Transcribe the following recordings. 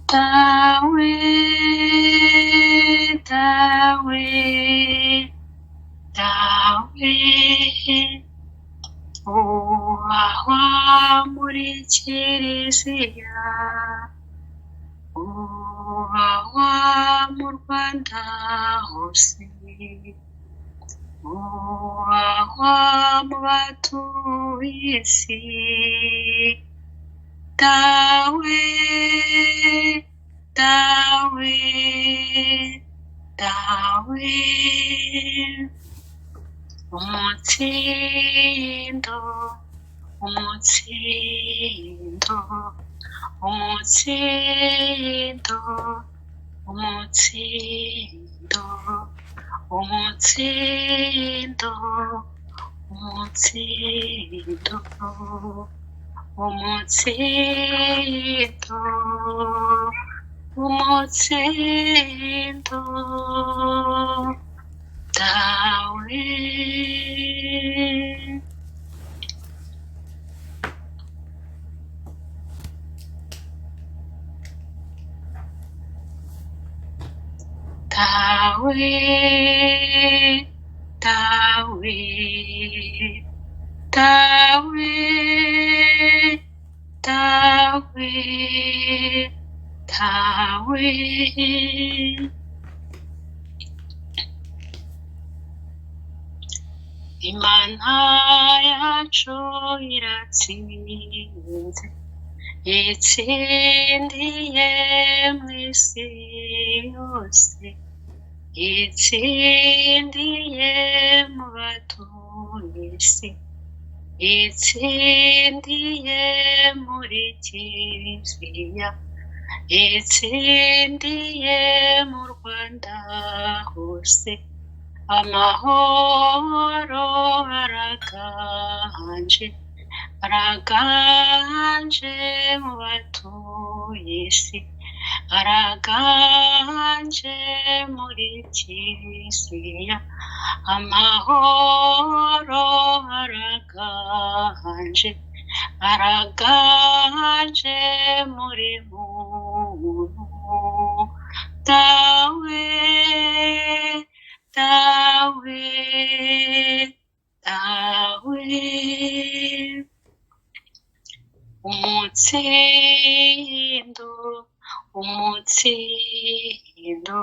Dawe, dawe, dawe, ubahwa muri Kiliziya, ubahwa mu Rwanda hose, ubahwa mu batuye isi. Dawe, dawe, dawe, umutsindo, umutsindo, umutsindo, umutsindo, umutsindo, umutsindo, umutsindo, umutsindo, dawe. Dawe, dawe, dawe, dawe, dawe. Imana yacu iratsinze, itsindiye mu isi yose, itsindiye mu batuye isi, itsindiye muri Kiliziya, itsindiye mu Rwanda hose. Amahoro araganje, araganje mu batuye isi, araganje muri Kiliziya. Amahoro araganje, araganje muri muntu. Dawe, dawe, dawe, umutsindo, umutsindo,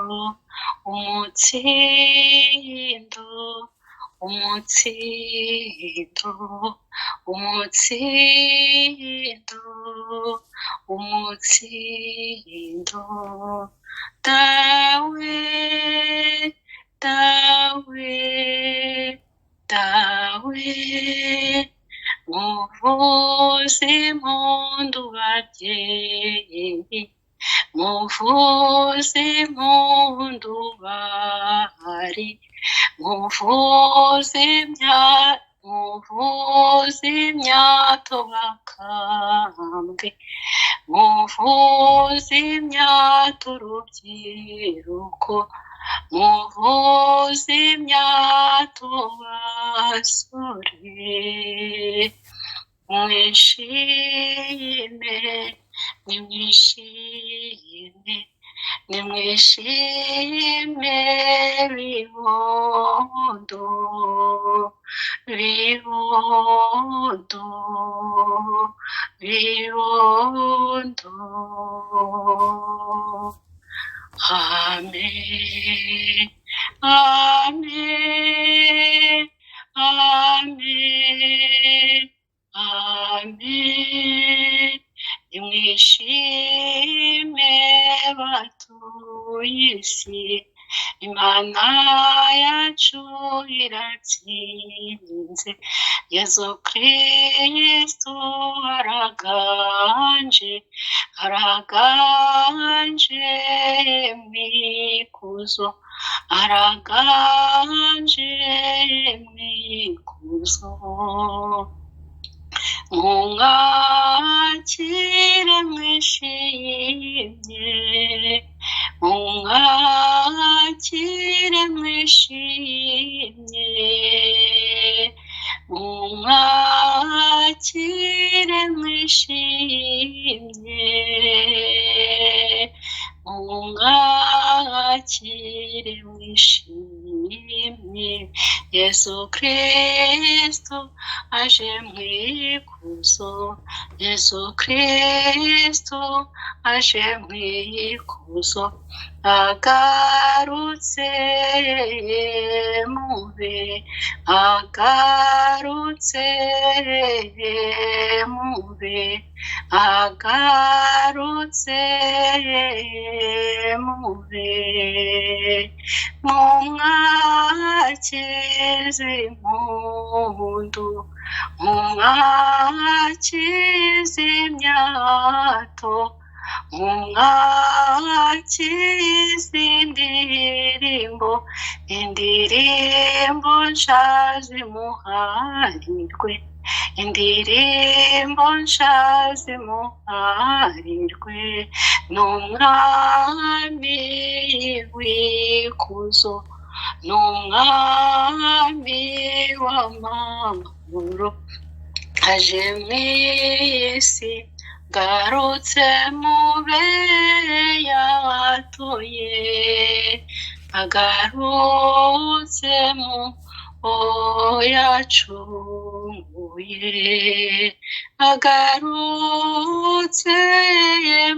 umutsindo, umutsindo, umutsindo, umutsindo, dawe, dawe, dawe, muvuze impundu babyeyi, muvuze impundu bahari, muvuze imyato bakambwe, muvuze imyato urubyiruko, muvuze imyato basore. Mwishime, nimwishime, nimwishime bibondo, bibondo, bibondo. Amen, amen, amen, amen. Nimwishime batuye isi, Imana yacu iratsinze, Yezu Kristu araganje, araganje mw'ikuzo, araganje mw'ikuzo. Mumwakire mwishimye, mumwakire mwishimye, mumwakire mwishimye. Mumwakire mwishimye, Yesu Kristo aje mu ikuzo, Yesu Kristo aje mu ikuzo, agarutse mube, agarutse mube, agarutse mube, mumwakize impundu, mumwakize imyato, mumwakize indirimbo, indirimbo nsha zimuharirwe, indirimbo nsha zimuharirwe, n'umwami w'ikuzo, n'umwami w'amahoro, aje mu isi, garutse mube yabatuye, agarutse mu yacunguye, agarutse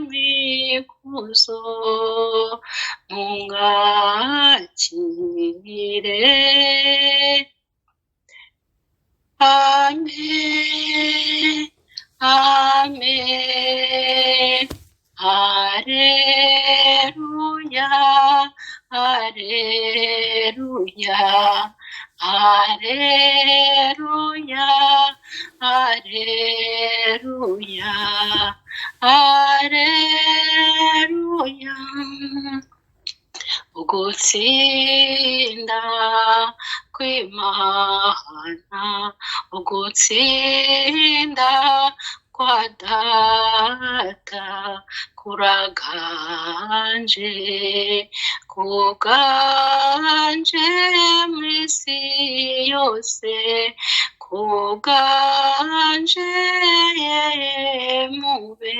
mu ikuzo, mumwakire. Amen. Amen. Alleluia. Alleluia. Alleluia. Alleluia. Alleluia. Ugutsinda kw'Imana, ugutsinda kwa Data kuraganje, kuganje mw'isi yose, kuganje mube,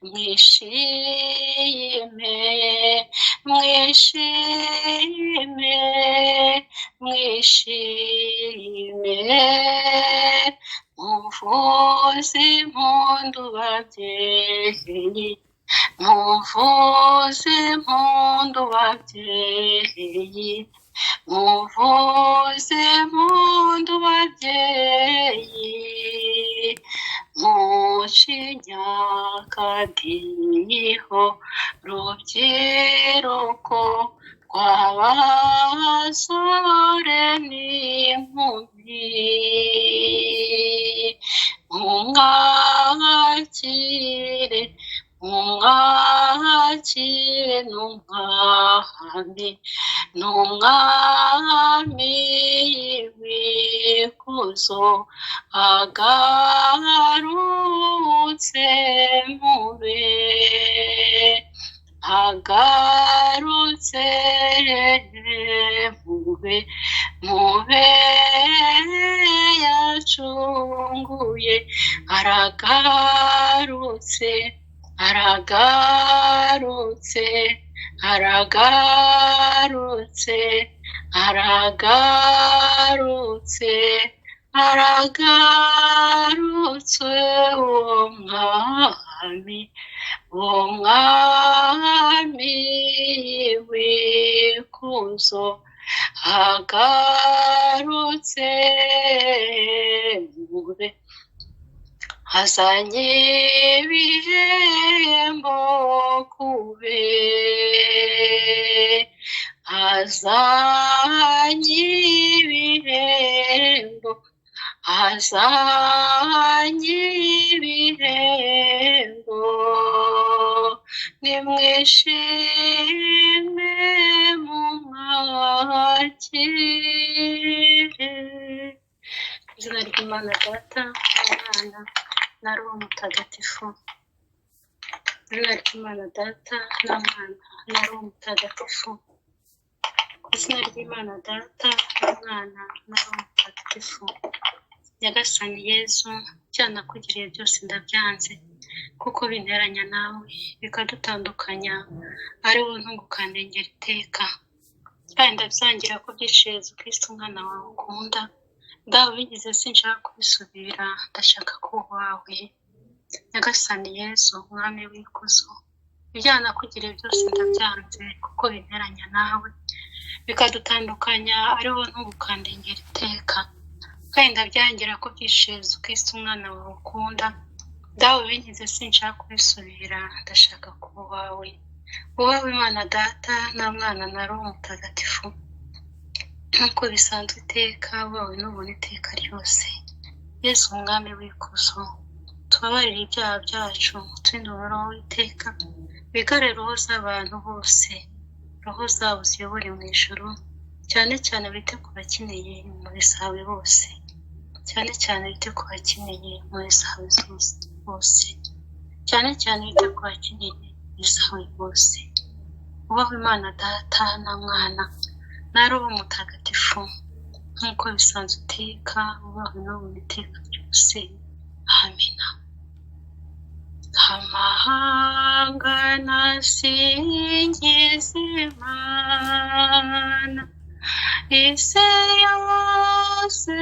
mwishime, mwishime, mwishime, muvuze impundu babyeyi, muvuze impundu babyeyi, muvuze impundu babyeyi, mucinya akadiho rubyiruko rw'abasore n'inkumi, mumwakire, mumwakire n'umwami, n'umwami w'ikuzo, agarutse mube, agarutse mube, mube yacunguye, aragarutse, aragarutse, aragarutse, aragarutse, aragarutse uwo mwami, uwo mwami w'ikuzo, agarutse mube, azanye ibihembo kube, azanye ibihembo, azanye ibihembo, nimwishime mumwakire. Izina ry'Imana Data n'Umwana na Roho Mutagatifu. Izina ry'Imana Data n'Umwana na Roho Mutagatifu. Izina ry'Imana Data n'Umwana na Roho Mutagatifu. Nyagasani Yezu, ibyaha nakugiriye byose ndabyanze. kuko binteranya nawe bikadutandukanya, ari wowe ntugukandengera iteka. Kandi ndabyangira ko byishe Yezu Kristo umwana wawe ukunda. Dawe ubigize sinshaka kubisubira, ndashaka kuba uwawe. Nyagasani Yezu, Mwami w'ikuzo, ibyaha nakugiriye byose ndabyanze kuko binteranya nawe bikadutandukanya, ari wowe ntugukandengera iteka. Kandi ndabyangira ko byishe Yezu Kristo umwana wawe ukunda. Dawe ubinkize sinshaka kubisubira, ndashaka kuba uwawe. Wowe Imana Data na Mwana na Roho Mutagatifu, nk'uko bisanzwe iteka, wowe n'ubuntu iteka ryose. Yezu Umwami w'ikuzo, tubabarire ibyaha byacu, uturinde umuriro w'iteka, wigare roho z'abantu bose, roho zabo ziyobore mu ijuru, cyane cyane wite ku bakeneye impuhwe zawe bose, cyane cyane wite ku bakeneye impuhwe zawe bose, cyane cyane wite ku bakeneye impuhwe zawe bose. Ubaho Imana Data na Mwana na Roho Mutagatifu, nk'uko bisanzwe iteka, ubaho n'ubu iteka ryose. Amina. Amahanga nasingize Imana, isi yose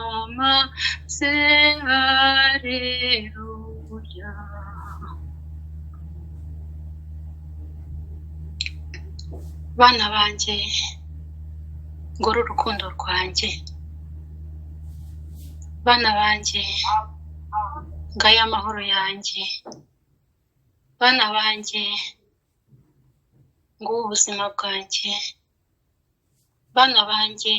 niyamamaze, Haleluya. Bana banjye, nguru urukundo rwanjye. Bana banjye, ngaya amahoro yanjye. Bana banjye, ngubu ubuzima bwanjye. Bana banjye,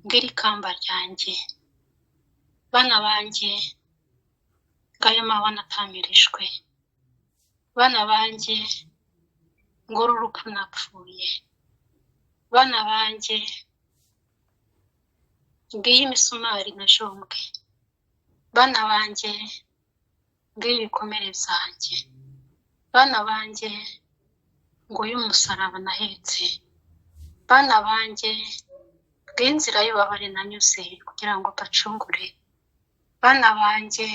ngiri ikamba ryanjye. Bana banjye, ngaya amahwa natamirijwe. Bana banjye, nguru urupfu napfuye. Bana banjye, ngiyi imisumari najombwe. Bana banjye, ngiyi ibikomere byanjye. Bana banjye, nguyu umusaraba nahetse. Bana banjye, ngiyi inzira y'ububabare nanyuze kugira ngo mbacungure. Bana banjye,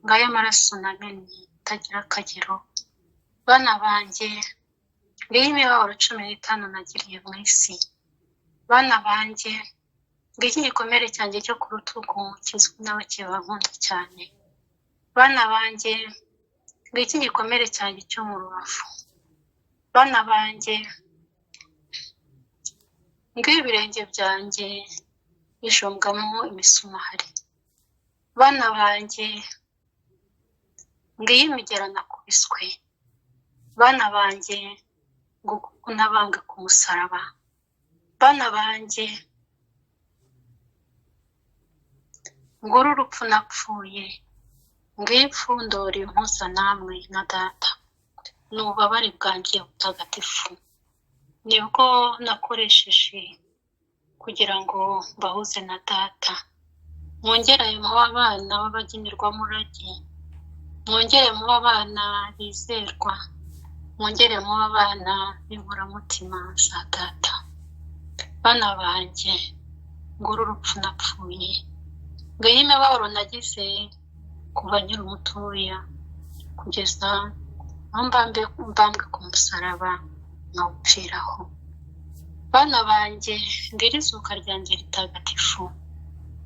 ngaya amaraso namennye atagira akagero. Bana banjye, ngiyi imibabaro 15 nagiriye mu isi. Bana banjye, ngiki igikomere cyanjye cyo ku rutugu kizwi n'abakeba bankunda cyane. Bana banjye, ngiki igikomere cyanjye cyo mu rubavu. Bana banjye, ngibi ibirenge byanjye bijombwamo imisumari. Bana banjye, ngiyi imigera nakubiswe. Bana banjye, nguku nabambwe ku musaraba. Bana banjye, nguru urupfu napfuye. Ngiyi ipfundori impuza namwe na Data. Ni ububabare bwanjye butagatifu, nibwo nakoresheje kugira ngo mbahuze na Data. Mwongere mube abana b'abagenerwamurage, mwongere mube abana bizerwa, mwongere mube abana b'inkoramutima za Data. Bana banjye, nguru urupfu napfuye. Ngiyi imibabaro nagize kuva nkiri mutoya kugeza aho mbambwe ku musaraba nkawupfiraho. Bana banjye, ngiri izuka ryanjye ritagatifu,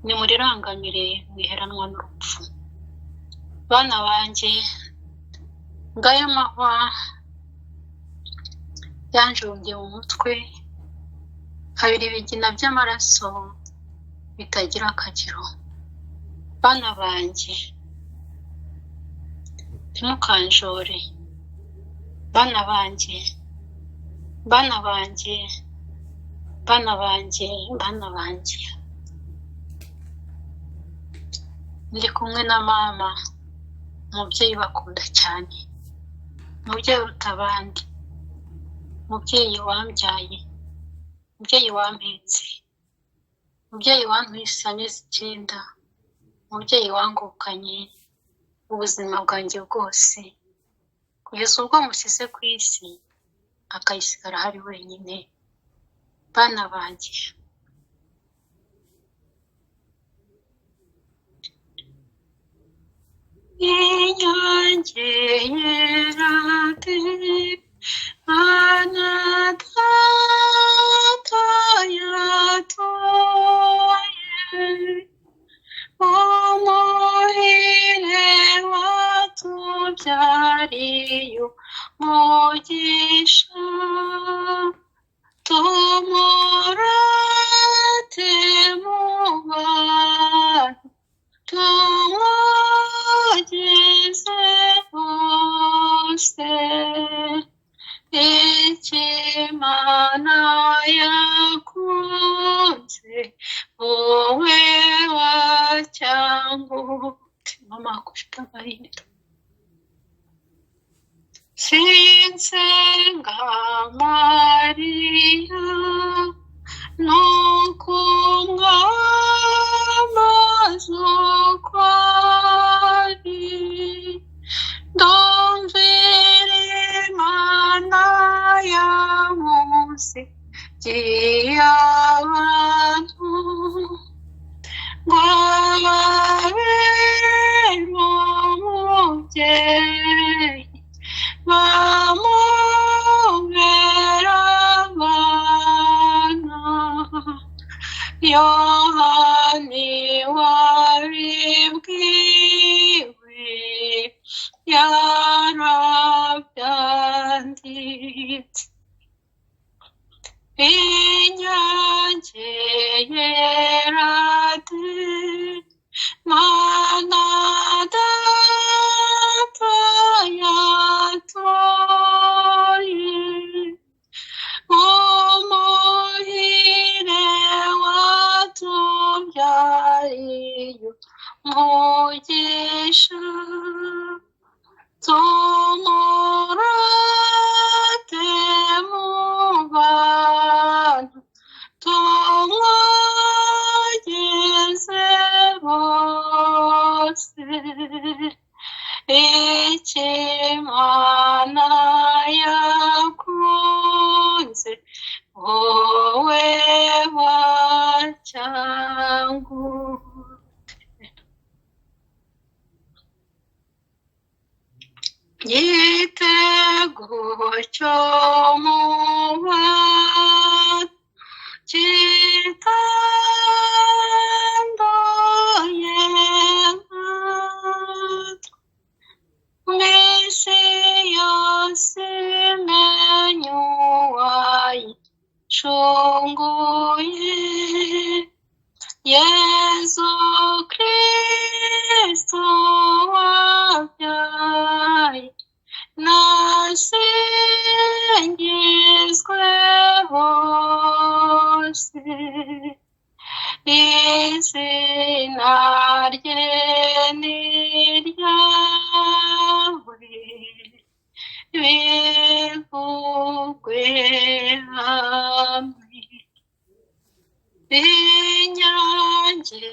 nimurirangamire mwiheranwa n'urupfu. Bana banjye, ngaya amahwa yanjombye mu mutwe, kabiri ibigina by'amaraso bitagira akagero. Bana banjye, ntimukanjore. Bana banjye, bana banjye, bana banjye, bana banjye, ndi kumwe na mama, umubyeyi bakunda cyane, umubyeyi uruta abandi, umubyeyi wambyaye, umubyeyi wampetse, umubyeyi wantwise amezi 9, umubyeyi wangukanye ubuzima bwanjye bwose, kugeza ubwo mushyize ku isi akayisigara ahari wenyine. Bana banjye, Inyange yerade, Mana Data yatoye, umuhire watubyariye umugisha, tumurate mu bantu, tumwogeze hose, icyo Imana yakunze wowe wacyangute. Mama ufite agahinda. Sinsenga Mariya, nuko umwamazi uko ari, ndumvira Imana yamusigiye abantu, ngo babere umubyeyi, bamubera abana. Yohani wabibwiwe yarabyanditse. Inyange yerade, Mana Data yatoye, umuhire watubyariye umugisha, tumurate mu bantu, tumwogeze bose, icyo Imana yakunze wowe wacyangute. Igitego cyo mu bantu kitanduye nkatwe, mw'isi yose imenye uwayicunguye, Yezu Kristo wabyaye, nasingizwe hose, izina rye ni iryawe, bivugwe hamwe. Inyange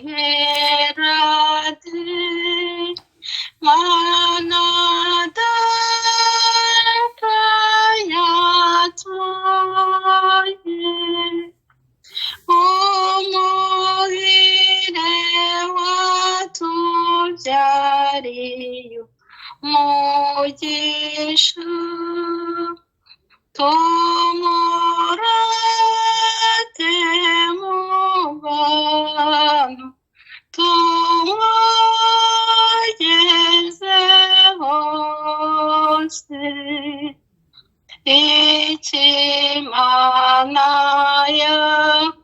yerade, Mana Data yatoye, umuhire watubyariye umugisha, tumurate mu bantu, tumwogeze hose, icyo Imana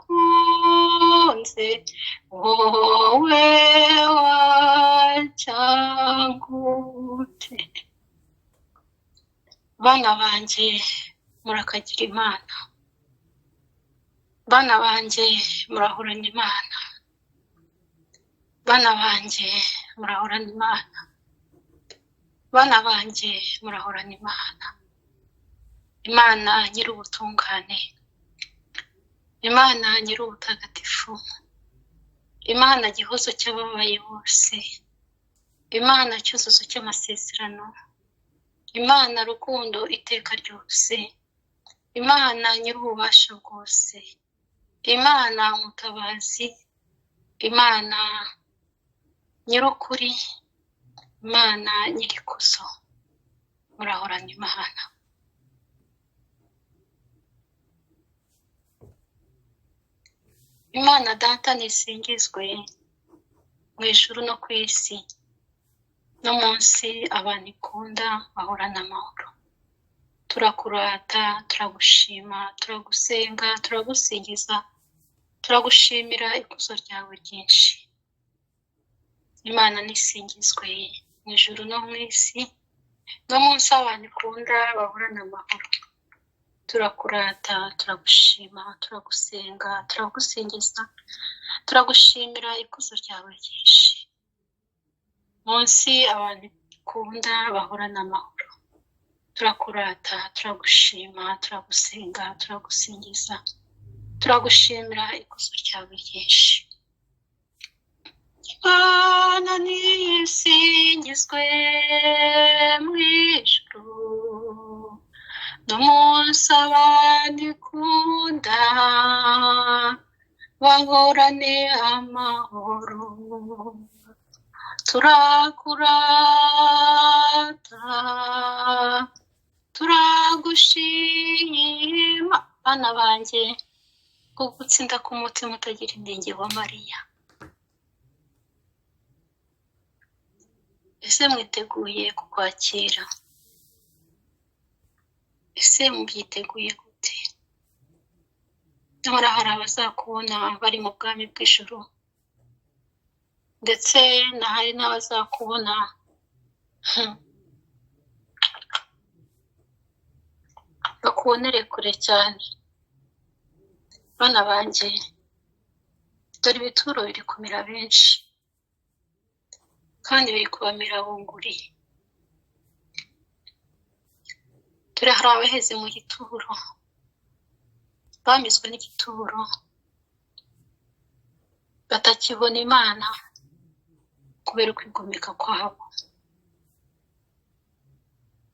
yakunze wowe wacyangute. Bana banjye murakagira Imana, bana banjye murahorana Imana, bana banjye murahorana Imana, bana banjye murahorana Imana. Imana nyir'ubutungane, Imana nyir'ubutagatifu, Imana gihozo cy'ababaye bose, Imana cyuzuzo cy'amasezerano, Imana rukundo iteka ryose, Imana nyir'ububasha bwose, Imana mutabazi, Imana nyir'ukuri, Imana nyirikuzo, murahorana Imana. Imana Data nisingizwe mu ijuru no ku isi, no munsi abantu ikunda bahorana amahoro. Turakurata, turagushima, turagusenga, turagusingiza, turagushimira ikuzo ryawe ryinshi. Imana nisingizwe mu ijuru no mu isi, no munsi abantu ikunda bahorana amahoro. Turakurata, turagushima, turagusenga, turagusingiza, turagushimira ikuzo ryawe ryinshi. Munsi abantu ikunda bahorana amahoro. Turakurata, turagushima, turagusenga, turagusingiza, turagushimira ikuzo ryawe ryinshi. Imana nisingizwe mu ijuru, no munsi abantu ikunda bahorane amahoro. Turakurata, turagushima, bana banjye, gutsinda k'umutima utagira inenge wa Mariya. Ese mwiteguye kukwakira? Ese mubyiteguye gute? Nyamara hari abazakubona bari mu bwami bw'ijuru, ndetse na hari n'abazakubona bakubonere kure cyane. Bana banjye, dore ibituro biri kumira benshi, kandi biri kubamira bunguri. Dore hari abaheze mu gituro, bamizwe n'igituro, batakibona Imana kubera ukwigomeka kwabo.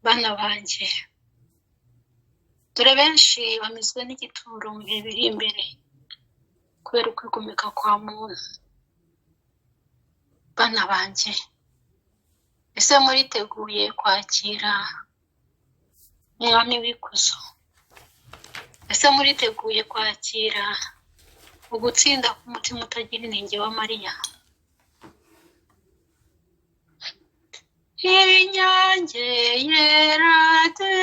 Bana banjye, dore benshi bamizwe n'igituro mu bihe biri imbere kubera ukwigomeka kwa muntu. Bana banjye, ese muriteguye kwakira Umwami w'ikuzo? Ese muriteguye kwakira ugutsinda k'umutima utagira inenge wa Mariya? Inyange yera de,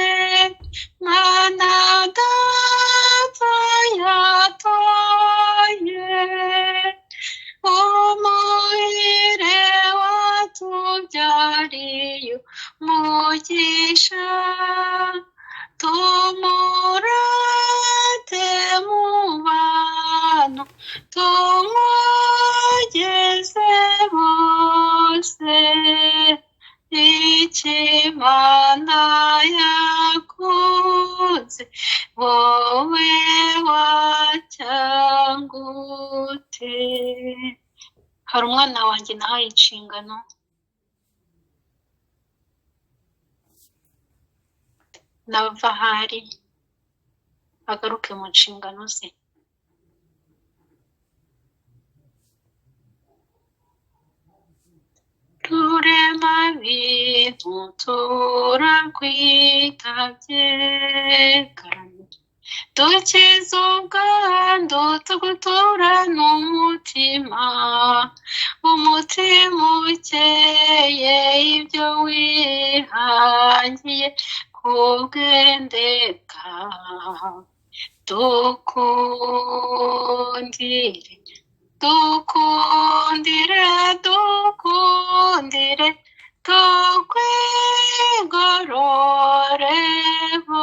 Mana Data yatoye, umuhire watubyariye umugisha, tumurate mu bantu, tumwogeze bose. Imana yakunze wowe wacyangute. Hari umwana wanjye nahaye inshingano, nava ahari agaruke mu nshingano ze. Rurema bintu turakwitabye, dukize ubwandu tuguturane umutima, umutima ukeye ibyo wihangiye kubwende bwawe. Dukundire, dukundire, dukundire, tukwigororeho.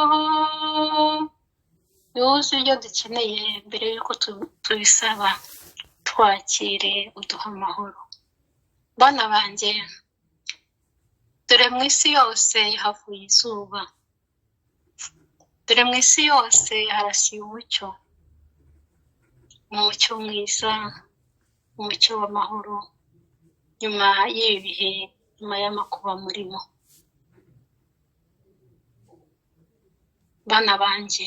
Yuzuye ibyo dukeneye mbere y'uko tubisaba, twakire uduha amahoro. Bana banjye, dore mu isi yose havuye izuba, dore mu isi yose harasiye umucyo, umucyo mwiza, umucyo w'amahoro, nyuma y'ibi bihe, nyuma y'amakuba murimo. Bana banjye,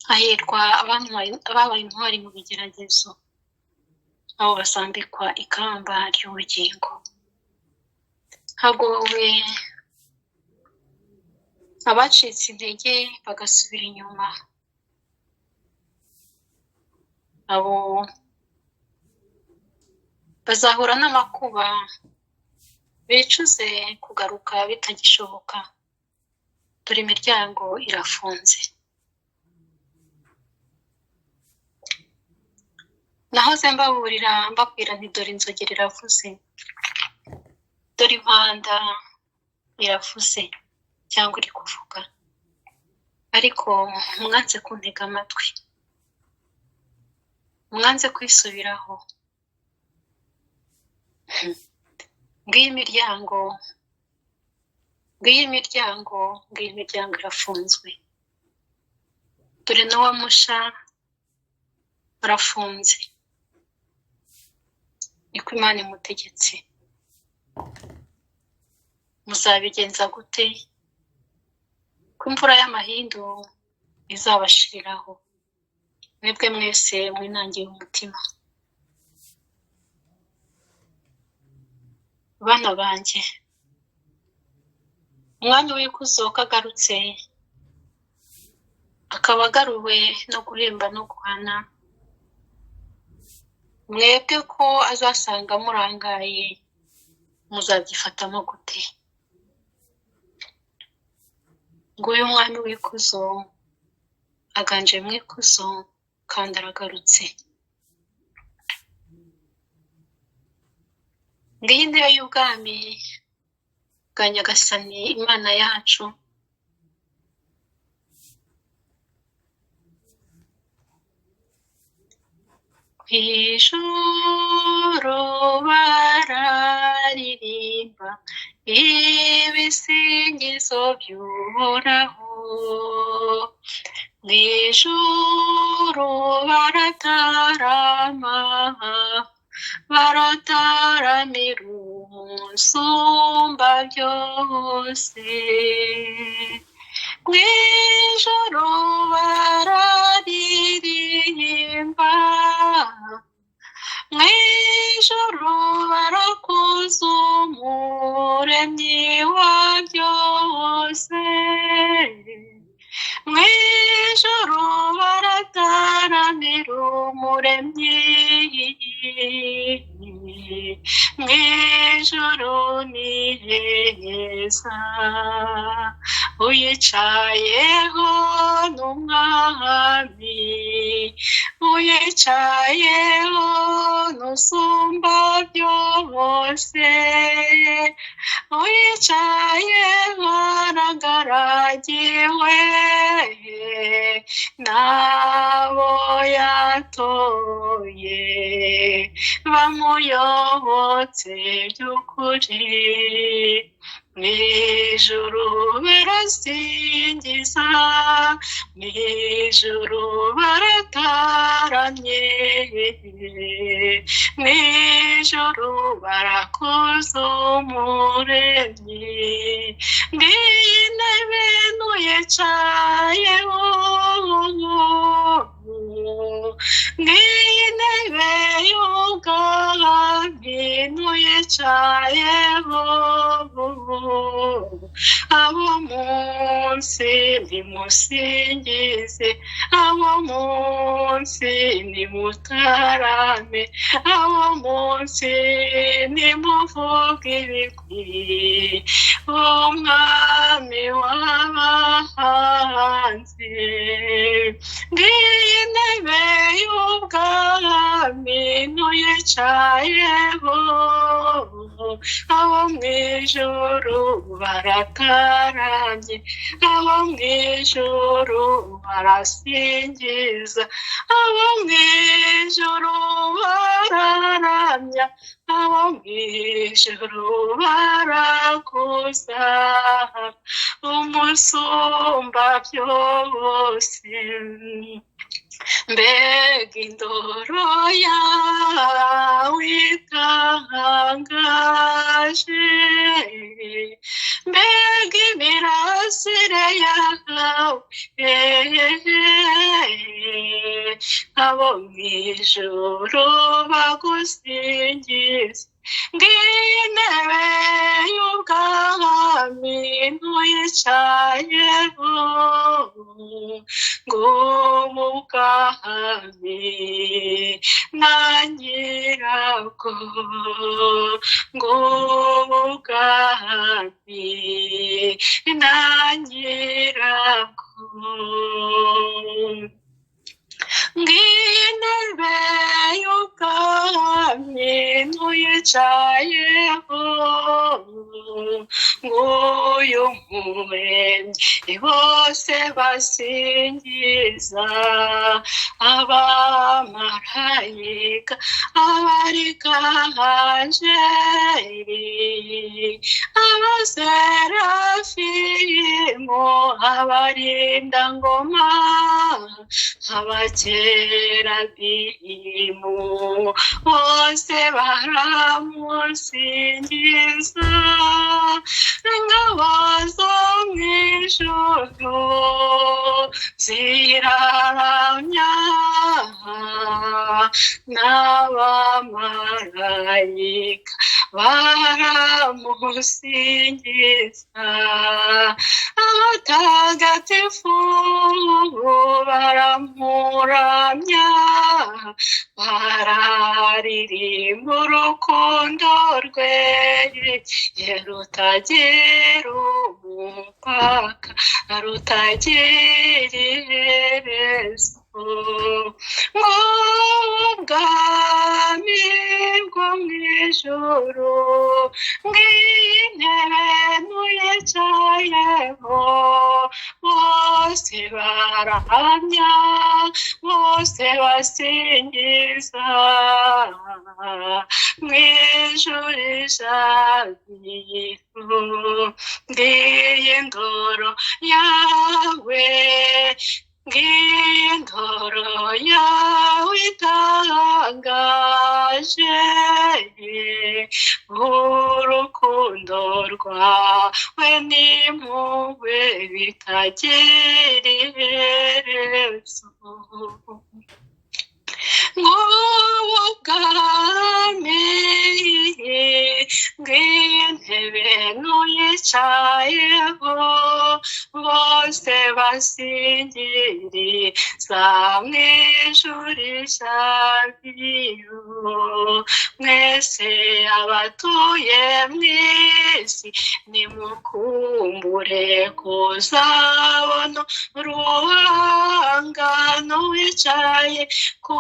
hahirwa ababaye intwari mu bigeragezo, Abo bazambikwa ikamba ry'ubugingo. Hagowe abacitse intege bagasubira inyuma, abo bazahura n'amakuba bicuze kugaruka bitagishoboka. Dore imiryango irafunze. Nahoze mbaburira mbabwira nti dore inzogera iravuze, dore impanda iravuze cyangwa iri kuvuga, ariko mwanze kuntega amatwi, mwanze kwisubiraho. Ngiyi imiryango, ngiyi imiryango, ngiyi imiryango irafunzwe. Dore n'uwa musha arafunze, niko Imana imutegetse. Muzabigenza gute ko imvura y'amahindu izabashiriraho, mwebwe mwese mwinangiye umutima? Bana banjye, umwami w'ikuzo ko agarutse, akaba agaruwe no guhemba no guhana, mwebwe ko azasanga murangaye, muzabyifatamo gute? Nguyu umwami w'ikuzo aganje mu ikuzo kandi aragarutse. Ngiyi intebe y'ubwami bwa Nyagasani Imana yacu, ijoro bararirimba ibisingizo by'Uhoraho, mu ijoro baratarama, barataramira Umusumba byose. Mu ijoro bararirimba, mu ijoro barakuza Umuremyi wa byose, mu ijoro barataramira Umuremyi, mu ijoro ni heza, uyicayeho n'Umwami, uyicayeho n'Usumba byose, uyicayeho aragaragiwe n'abo yatoye bamuyobotse by'ukuri. Mu ijuru barasingiza, mu ijuru barataramye, mu ijuru barakuza Umuremyi. Ngiyi intebe ntuyicayeho, ngiyi intebe y'ubwami ntuyicayeho, abo munsi nimusingize, abo munsi nimutarame, abo munsi nimuvuge ibigwi Umwami w'abahanzi. Ngiyi intebe y'ubwami ntuyicayeho, abo mu ijuru barataramye, abo mu ijuru barasingiza, abo mu ijuru bararamya, abo mu ijuru barakuza Umusumba byose. Mbega indoro yawe itangaje, Mbega imirasire yawe, abo mu ijuru bagusingiza. Ngiyi intebe y'ubwami ntuyicayeho, ngubu ubwami na nyirabwo, ngubu ubwami na nyirabwo. Ngiyi intebe y'ubwami ntuyicayeho, nguyu Muremyi bose basingiza, abamarayika, abarikangeli, abaserafimu, abarindangoma, abakerabimu, bose baramusingiza. Ingabo zo mu ijuru ziraramya, n'abamarayika baramusingiza, abatagatifu baramuramya, bararirimba urukundo rwe rutagira umupaka, rutagira iherezo. Ubwami bwo mu ijuru, ngiyi intebe ntuyicayeho, bose barahamya, bose basingiza, mu ijuru ijabiro. Ngiyi indoro yawe, ngiyi indoro yawe itangaje, urukundo rwawe n'impuhwe bitagira iherezo. Ngubu ubwami, ngiyi intebe ntuyicayeho, bose basingiriza mu ijuru ijabiro. Mwese abatuye mu isi, nimukumbure kuzabona uruhangano wicaye ku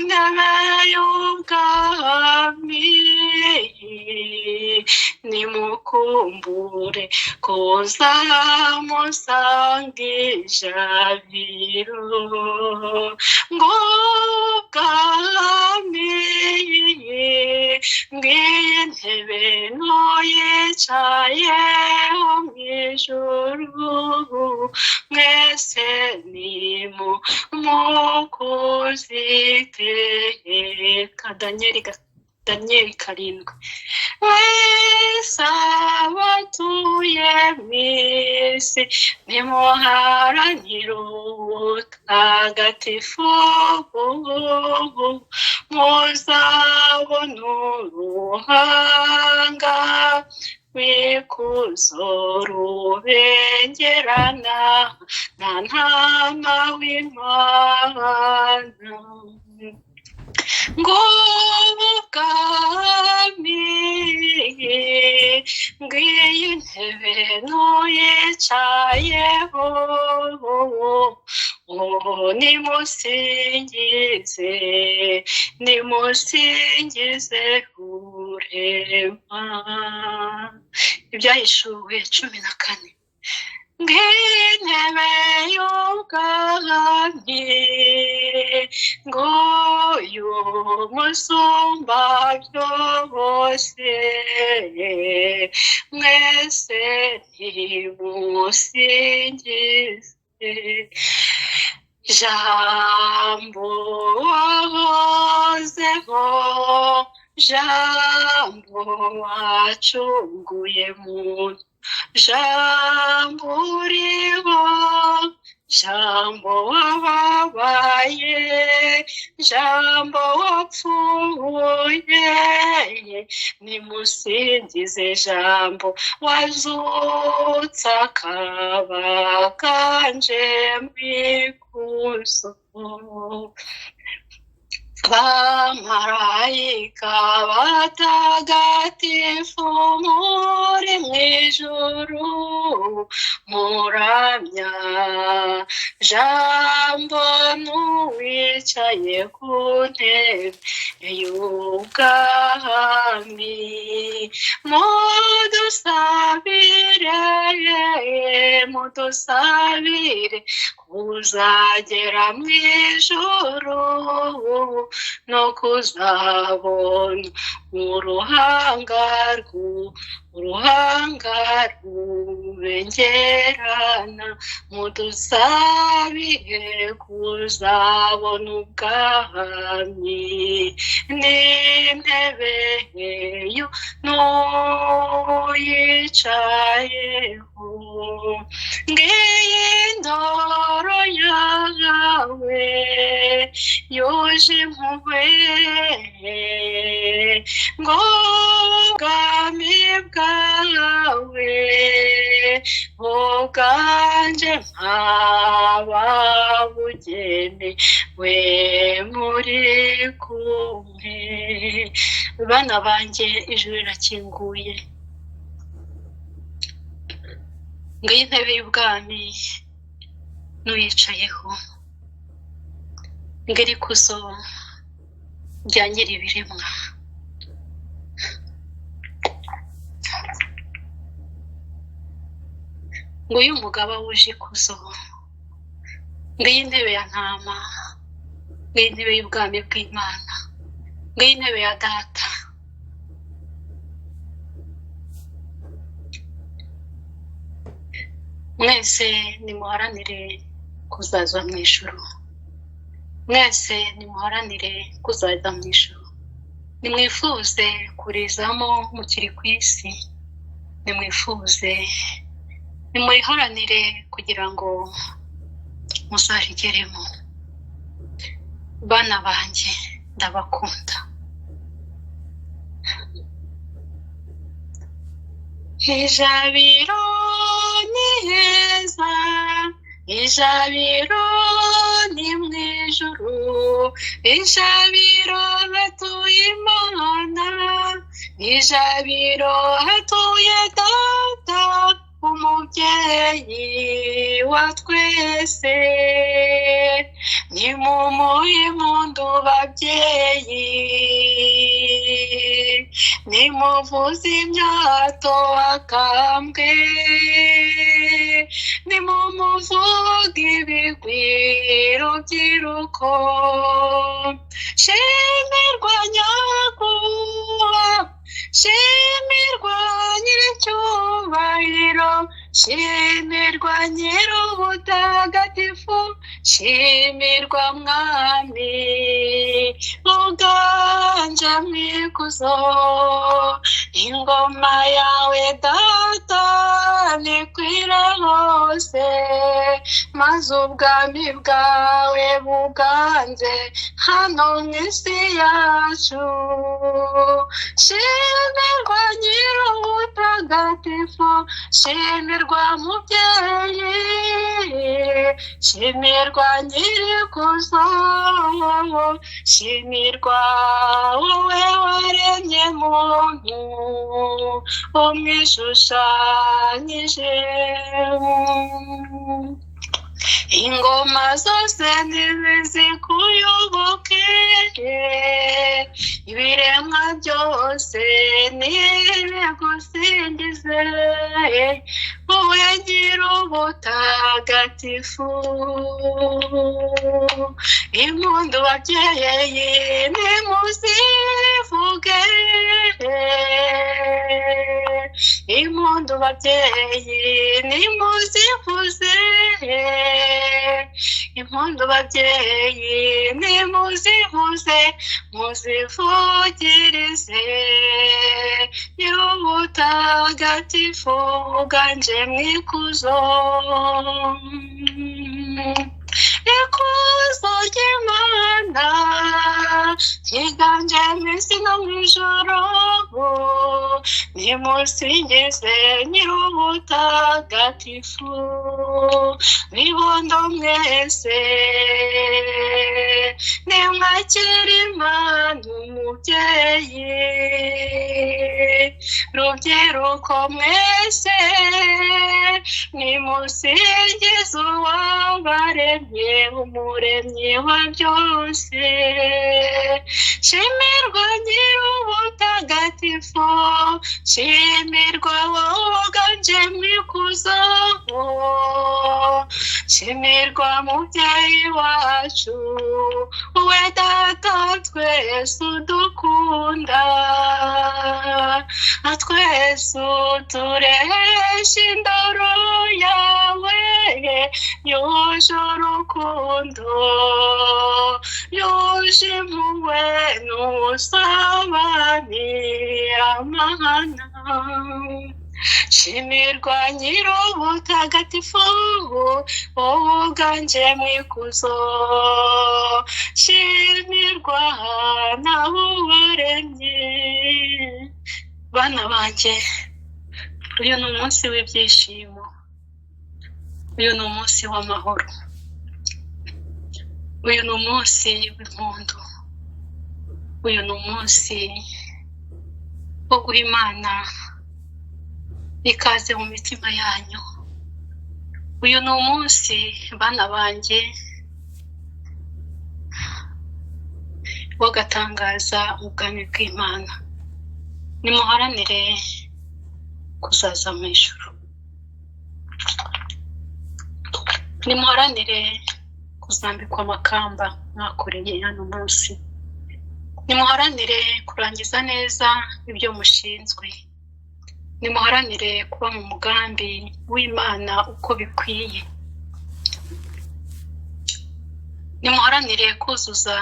ntebe y'ubwami, nimukumbure kuzamusanga ijabiro. Ngubwami, ngiyi intebe ntuyicayeho mu ijuru, mwese nimukuziteka. Daniyeli 7. Mwese abatuye mu isi, nimuharanire ubutagatifu, muzabona uruhanga rw'ikuzo rubengerana na Ntama w'Imana. Ngubu ubwami, ngiyi intebe ntuyicayeho, nimusingize, nimusingize Rurema. Ibyahishuwe 14. Ngiyi intebe y'ubwami, nguyu musumba byose, mwese nimusingize. Jambo wahozeho, Jambo wacunguye muntu, Jambo uriho, Jambo wababaye, Jambo wapfuye, nimusingize Jambo wazutse akaba kanje mu ikuzo. Bamarayika batagatifu muri mw'ijuru muramya Jambo n'uwicaye ku ntebe y'ubwami. Mudusabire, mudusabire kuzagera mw'ijuru no kuzabona uruhanga rubengerana. Mudusabire kuzabona ubwami n'intebe n'uyicayeho. Ngiyi indoro yawe yuje impuhwe, ngo ubwami bwawe buganje nk'ababugeni we muri kumwe. Bana banjye, ijuru rirakinguye, ngiyi intebe y'ubwami n'uyicayeho, ngiri ikuzo rya nyir'ibiremwa. Nguyu umugaba wuje ikuzo, ngiyi intebe ya ntama, ngiyi intebe y'ubwami bw'Imana, ngiyi intebe ya data. Mwese nimuharanire kuzaza mu ijuru, mwese nimuharanire kuzaza mu ijuru, nimwifuze kurizamo mukiri ku isi, nimwifuze, nimuriharanire kugira ngo muzarigeremo. Bana banjye, ndabakunda. Ijabiro ni heza, ijabiro ni mu ijuru, ijabiro hatuye Imana, ijabiro hatuye Data, umubyeyi wa twese. Nimumuhe impundu babyeyi, nimuvuze imyato akambwe, nimumuvuge ibigwi rubyiruko. Shimirwa nyakubahwa, shimirwa nyiricyubahiro, shimirwa nyir'ubutagatifu, shimirwa mwami uganje mu ikuzo. Ingoma yawe data nikwire hose, maze ubwami bwawe buganze hano mu isi yacu. Shimirwa nyir'ubutagatifu, shimirwa mubyeyi, shimirwa nyir'ikuzo, shimirwa wowe waremye muntu umwishushanyije. Ingoma zose ntizikuyoboke, ibiremwa byose nibigusingize, wowe nyir'ubutagatifu. Impundu babyeyi nimuzivuge, impundu babyeyi nimuzivuze, impundu babyeyi nimuzivuze, muzivugirize Nyir'ubutagatifu uganje mu ikuzo. Ikuzo ry'Imana ryiganje mu isi no mu ijuru, nimusingize Nyir'ubutagatifu, bibondo mwese, nimwakire Imana umubyeyi, rubyiruko mwese, nimusingize uwabaremye, umuremyi wa byose. Shimirwa Nyir'ubutagatifu, shimirwa wowe uganje mu ikuzo, shimirwa mubyeyi wacu, we data twese udukunda, twese uturesha indoro yawe yuje urukundo, yuje impuhwe n'ubusabane amahana. Shimirwa Nyir'ubutagatifu, wowe uganje mu ikuzo, shimirwa nawe uwaremye. Bana banjye, uyu ni umunsi w'ibyishimo, uyu ni umunsi w'amahoro, uyu ni umunsi w'impundu, uyu ni umunsi wo guha Imana ikaze mu mitima yanyu. Uyu ni umunsi, bana banjye, w'agatangaza ubwami bw'Imana. Nimuharanire kuzaza mu ijuru, nimuharanire kuzambikwa amakamba mwakoreye hano munsi, nimuharanire kurangiza neza ibyo mushinzwe, nimuharanire kuba mu mugambi w'Imana uko bikwiye, nimuharanire kuzuza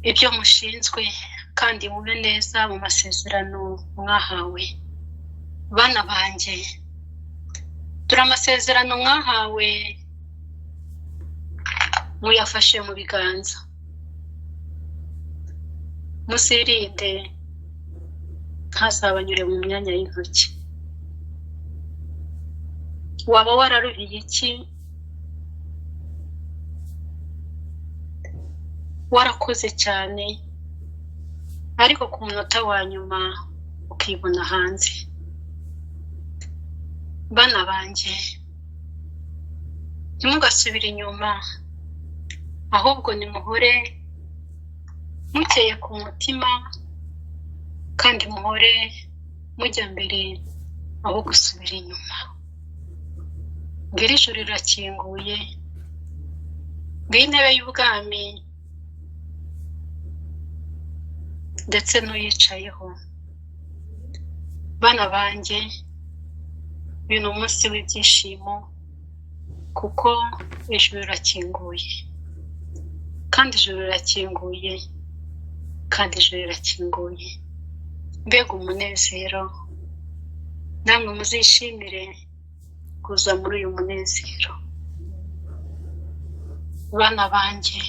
ibyo mushinzwe kandi mube neza mu masezerano mwahawe. Bana banjye, dore amasezerano mwahawe muyafashe mu biganza, muzirinde ntazabanyure mu myanya y'intoki. Waba wararuhiye iki? Warakoze cyane, ariko ku munota wa nyuma ukibona hanze. Bana banjye, ntimugasubire inyuma, ahubwo nimuhore mukeye ku mutima, kandi muhore mujya mbere aho gusubira inyuma. Ngiri ijuru rirakinguye, ngiyi intebe y'ubwami ndetse n'uyicayeho. Bana banjye, uyu ni umunsi w'ibyishimo, kuko ijuru rirakinguye, kandi ijuru rirakinguye, kandi ijuru rirakinguye. Mbega umunezero! Namwe muzishimire kuza muri uyu munezero. Bana banjye,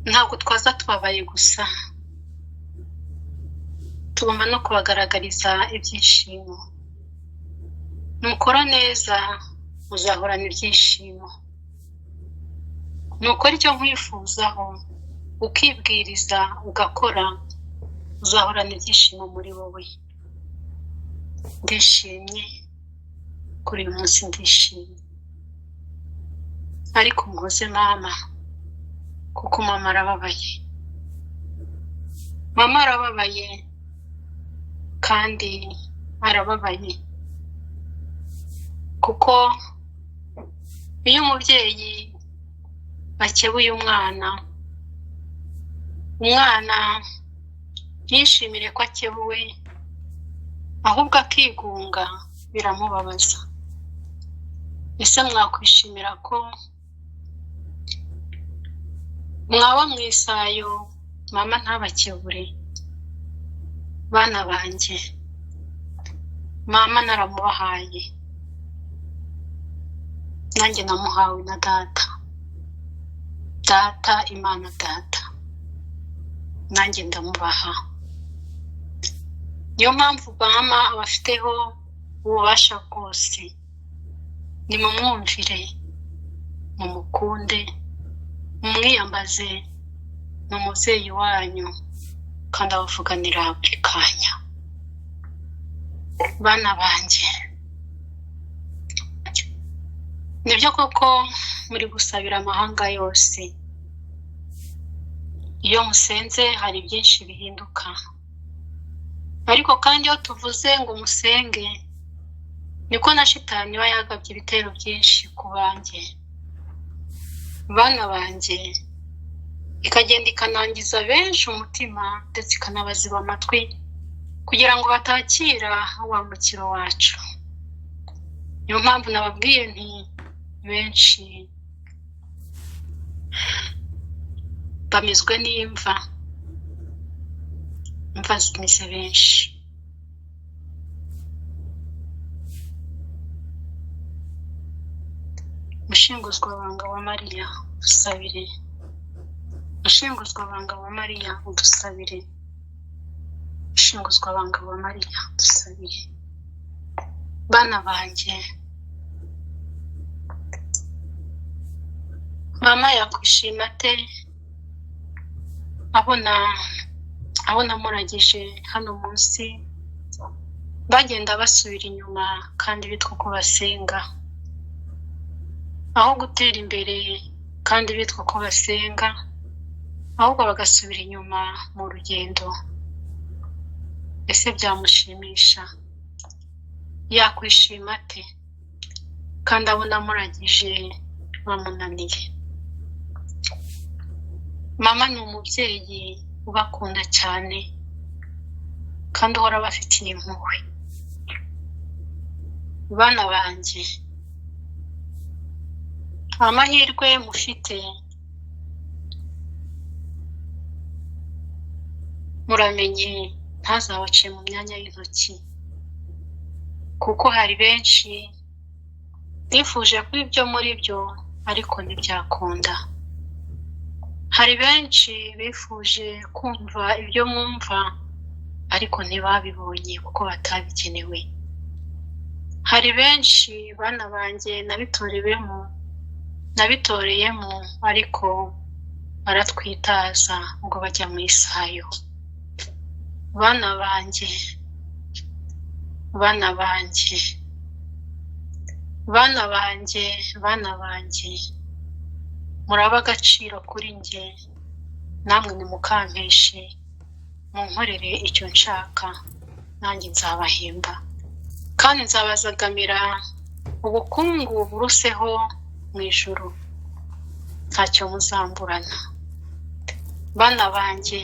ntabwo twaza tubabaye gusa, tugomba no kubagaragariza ibyishimo. Nukora neza uzahorana ibyishimo, nukora icyo nkwifuzaho ukibwiriza ugakora, uzahorana ibyishimo muri wowe. Ndishimye kuri uyu munsi, ndishimye, ariko muhoze mama, kuko mama arababaye, mama arababaye kandi arababaye, kuko iyo umubyeyi akebuye umwana, umwana ntiyishimire ko akebuwe, ahubwo akigunga, biramubabaza. Ese mwakwishimira ko Mwaba mu isayo mama ntabakebure. Bana banjye, mama naramubahaye, nanjye namuhawe na data. Data Imana data, nanjye ndamubaha. Niyo mpamvu mama abafiteho ububasha bwose. Nimumwumvire, mumukunde, mumwiyambaze, ni umubyeyi wanyu kandi abavuganira buri kanya. Bana banjye, nibyo koko muri gusabira amahanga yose. Iyo musenze hari byinshi bihinduka, ariko kandi iyo tuvuze ngo musenge, niko na shitani iba yagabye ibitero byinshi ku banjye. Bana banjye, ikagenda ikanangiza benshi umutima, ndetse ikanabaziba amatwi kugira ngo batakira wa mukiro wacu. Niyo mpamvu nababwiye nti benshi bamizwe n'imva, imva zimize benshi. Mushinguzwabanga wa Mariya udusabire. Mushinguzwabanga wa Mariya udusabire. Mushinguzwabanga wa Mariya udusabire. Bana banjye, mama yakwishima ate abona muragije hano munsi bagenda basubira inyuma kandi bitwa ko basenga, aho gutera imbere kandi bitwa ko basenga, ahubwo bagasubira inyuma mu rugendo. Ese byamushimisha? Yakwishima ate kandi abona muragije bamunaniye? Mama ni umubyeyi ubakunda cyane kandi uhora abafitiye impuhwe. Bana banjye, amahirwe mufite, muramenye ntazabace mu myanya y'intoki, kuko hari benshi bifuje kuba ibyo muri byo ariko ntibyakunda. Hari benshi bifuje kumva ibyo mwumva ariko ntibabibonye kuko batabigenewe. Hari benshi bana banjye nabitoreyemo ariko baratwitaza ngo bajya mu isayo. Bana banjye, bana banjye, bana banjye, bana banjye, muraba agaciro kuri njye, namwe nimukampeshe, munkorere icyo nshaka, nanjye nzabahemba, kandi nzabazagamira ubukungu buruseho mu ijuru, ntacyo muzamburana. Bana banjye,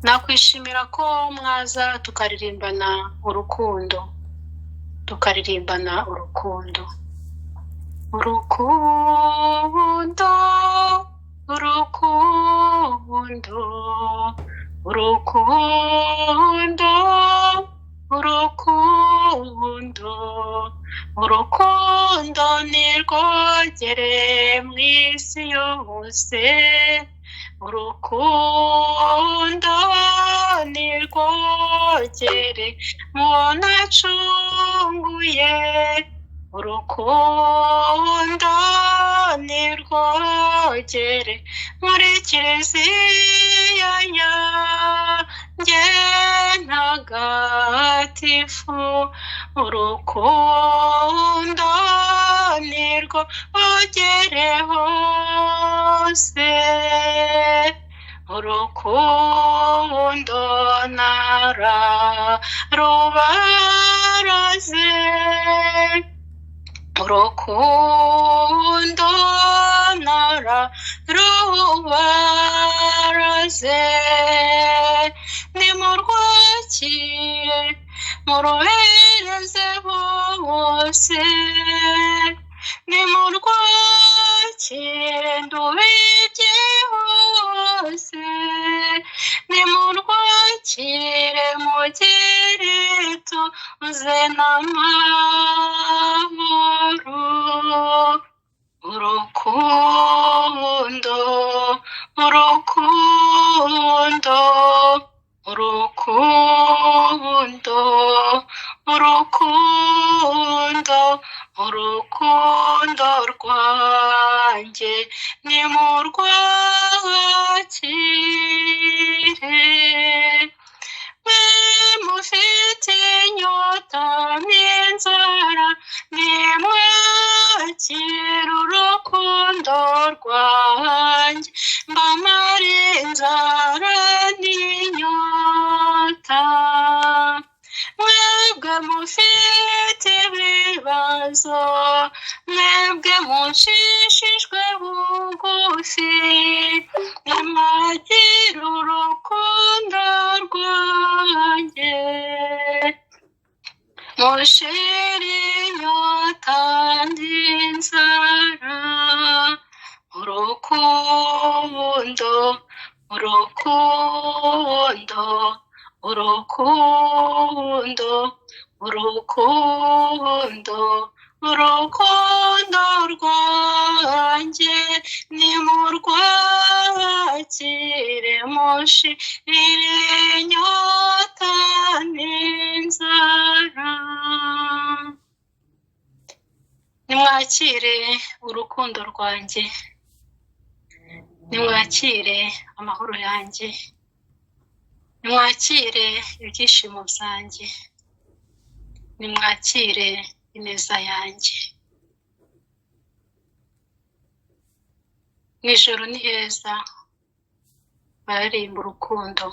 nakwishimira ko mwaza tukaririmbana urukundo, tukaririmbana urukundo. Urukundo, urukundo, urukundo, urukundo, urukundo nirwogere mu isi yose. Urukundo nirwogere mu nacunguye. Urukundo nirwogere muri kiliziya yanjye ntagatifu. Urukundo nirwogere hose. Urukundo nararubaraze. Urukundo nararubaraze. Nimurwakire murubereze bose. Nimurwakire ndubibyeho ituze n'amahoro. Urukundo, urukundo, urukundo, urukundo, urukundo rwanjye nimurwakire. Mwe mufite inyota n'inzara, nimwakire urukundo rwanjye, mbamare inzara n'inyota. Mwebwe mufite ibibazo, mwebwe munshishijwe bugufi, nimwakire urukundo rwanjye. Mushire inyota n'inzara, urukundo, urukundo, urukundo, urukundo, urukundo rwanjye nimurwakire, mushire inyota n'inzara. Nimwakire urukundo rwanjye, nimwakire amahoro yanjye, nimwakire ibyishimo byanjye, nimwakire ineza yanjye. Mu ijuru ni heza, bararirimba urukundo,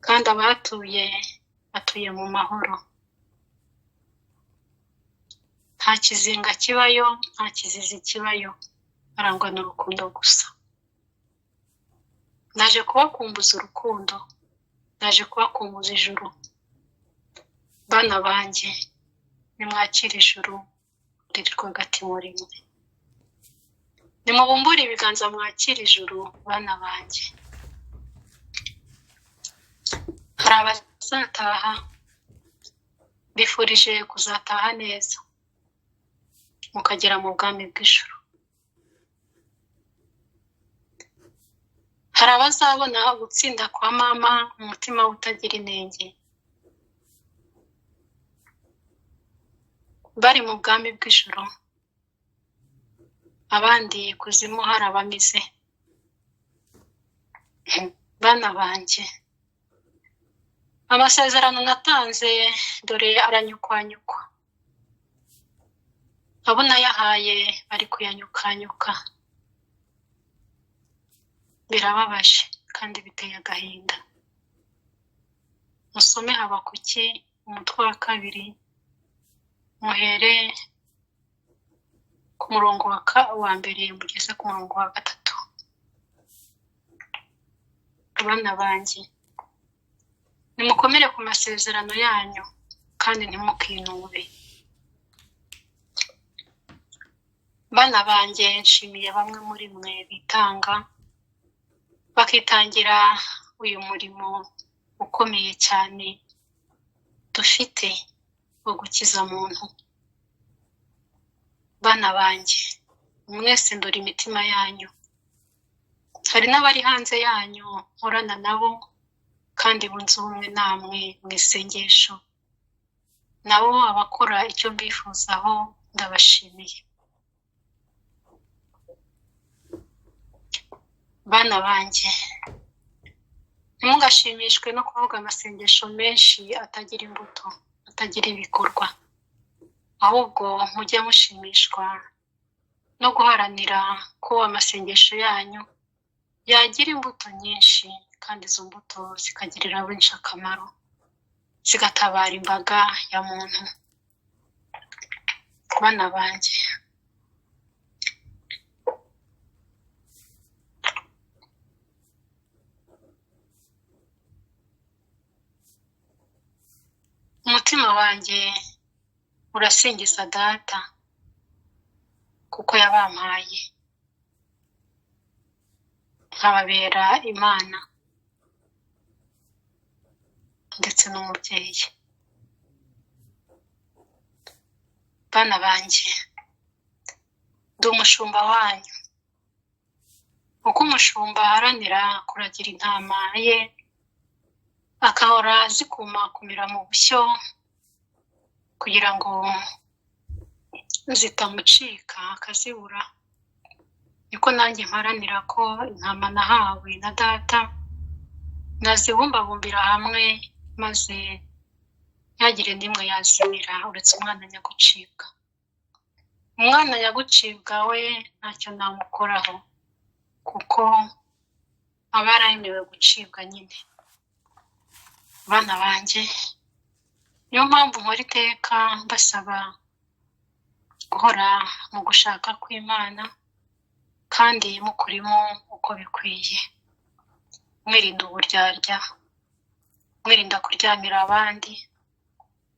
kandi abahatuye batuye mu mahoro. Nta kizinga kibayo, nta kizizi kibayo, barangwa n'urukundo gusa. Naje kubakumbuza urukundo, naje kubakumbuza ijuru. Bana banjye, nimwakire ijuru riri rwagati muri mwe. Nimubumbure ibiganza mwakire ijuru, bana banjye. Hari abazataha, bifurije kuzataha neza, mukagera mu bwami bw'ijuru. Hari abazabona gutsinda kwa mama umutima utagira inenge, bari mu bwami bw'ijuru, abandi kuzimu hari abamize. Bana banjye, amasezerano natanze dore aranyukwanyukwa, abo nayahaye bari kuyanyukanyuka. Birababaje kandi biteye agahinda. Musome Habakuki umutwe wa 2, muhere ku murongo wa 1 mugeze ku murongo wa 3. Abana banjye, nimukomere ku masezerano yanyu kandi ntimukinube. Bana banjye, nshimiye bamwe muri mwe bitanga, bakitangira uyu murimo ukomeye cyane dufite wo gukiza muntu. Bana banjye, mwese ndora imitima yanyu. Hari n'abari hanze yanyu nkorana nabo kandi bunze ubumwe namwe mu isengesho, nabo abakora icyo mbifuzaho ndabashimiye. Bana banjye, ntimugashimishwe no kuvuga amasengesho menshi atagira imbuto, atagira ibikorwa, ahubwo mujye mushimishwa no guharanira ko amasengesho yanyu yagira imbuto nyinshi, kandi izo mbuto zikagirira benshi akamaro, zigatabara imbaga ya muntu. Bana banjye, umutima wanjye urasingiza Data kuko yabampaye, nkababera Imana ndetse n'umubyeyi. Bana banjye, ndi umushumba wanyu. Uko umushumba aharanira kuragira intama ye, akahora azikumakumira mu bushyo kugira ngo zitamucika akazibura, niko nanjye mparanira ko intama nahawe na data nazibumbabumbira hamwe, maze ntihagire n'imwe yazimira uretse umwana nyagucibwa. Umwana nyagucibwa we ntacyo namukoraho, kuko aba yararemewe gucibwa nyine. Bana banjye, niyo mpamvu nkora iteka mbasaba guhora mu gushaka kw'Imana kandi mukurimo uko bikwiye, mwirinda uburyarya, mwirinda kuryamira abandi,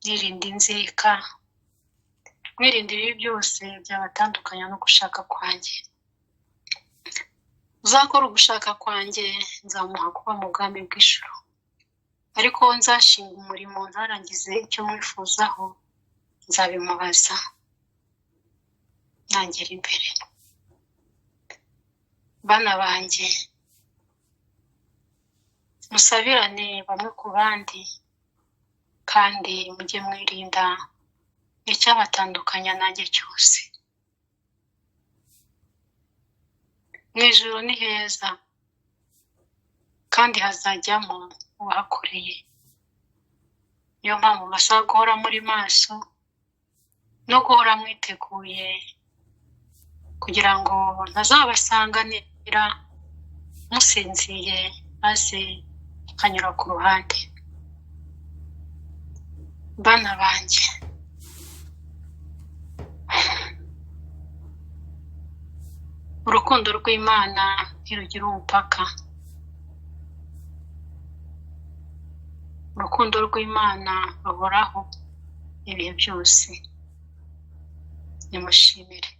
mwirinda inzika, mwirinda ibibi byose byabatandukanya no gushaka kwanjye. Uzakora ugushaka kwanjye nzamuha kuba mu bwami bw'ijuru, ariko nzashinga umurimo ntarangize icyo mwifuzaho, nzabimubaza nangera imbere. Bana banjye, musabirane bamwe ku bandi, kandi mujye mwirinda icyabatandukanya nanjye cyose. Mu ijuru ni heza, kandi hazajyamo uwahakoreye. Niyo mpamvu mbasaba guhora muri maso no guhora mwiteguye, kugira ngo ntazabasanganira musinziye maze nkanyura ku ruhande. Bana banjye, urukundo rw'Imana ntirugira umupaka. Urukundo rw'Imana ruhoraho ibihe byose. Nimushimire,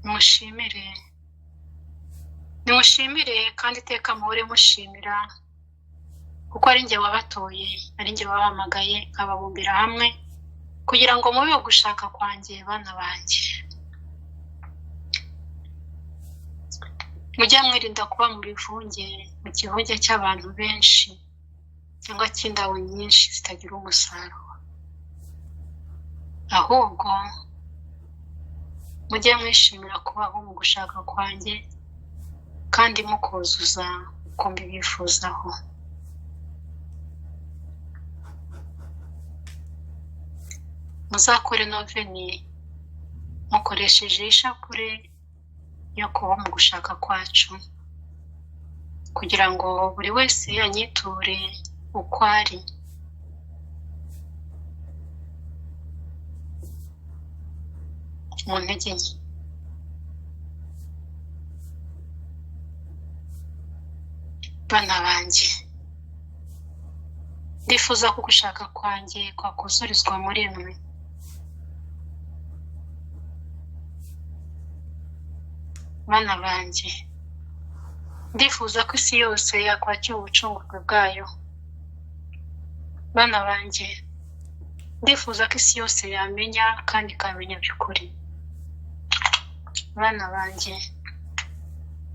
nimushimire, nimushimire, kandi iteka muhore mushimira, kuko ari njye wabatoye, ari njye wabahamagaye, nkababumbira hamwe kugira ngo mube gushaka kwanjye. Bana banjye, mujye mwirinda kuba mu bivunge, mu kivunge cy'abantu benshi cyangwa cy'indabo nyinshi zitagira umusaruro. Ahubwo mujye mwishimira kubaho mu gushaka kwanjye, kandi mukuzuza uko mbibifuzaho. Muzakore noveni mukoresheje ishapure yo kuba mu gushaka kwacu, kugira ngo buri wese anyiture uko ari. Mu ntege nke. Bana banjye, ndifuza ko gushaka kwanjye kwakuzurizwa muri mwe. Bana banjye, ndifuza ko isi yose yakwakira ubucungurwe bwayo. Bana banjye, ndifuza ko isi yose yamenya kandi ikamenya by'ukuri. Bana banjye,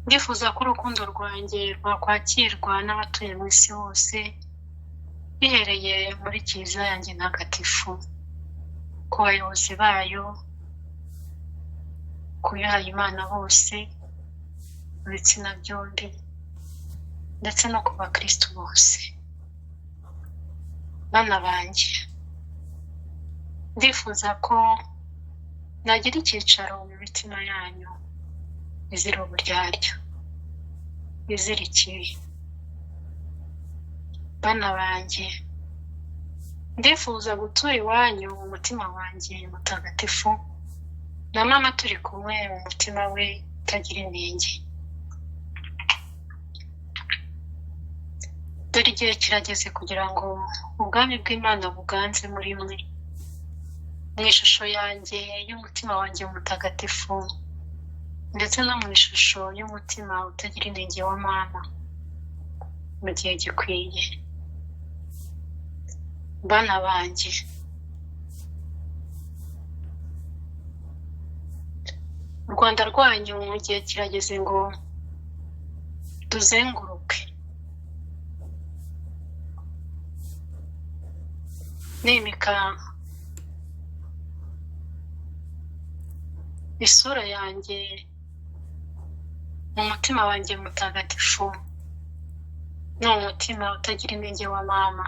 ndifuza ko urukundo rwanjye rwakwakirwa n'abatuye mu isi hose, bihereye muri kiliziya yanjye ntagatifu, ku bayobozi bayo, ku bihaye Imana bose, mu bitsina byombi, ndetse no ku bakristu bose. Bana banjye, ndifuza ko nagira icyicaro mu mitima yanyu izira uburyarya, izira ikibi. Bana banjye, ndifuza gutura iwanyu mu mutima wanjye mutagatifu, na mama turi kumwe mu mutima we utagira inenge. Dore igihe kirageze kugira ngo ubwami bw'Imana buganze muri mwe, mu ishusho yanjye y'umutima wanjye mutagatifu, ndetse no mu ishusho y'umutima utagira inenge wa mama, mu gihe gikwiye. Bana banjye, U Rwanda rwanyu mu gihe kirageze ngo tuzenguruke. Nimika isura yanjye mu mutima wanjye mutagatifu, ni umutima utagira intege wa mama.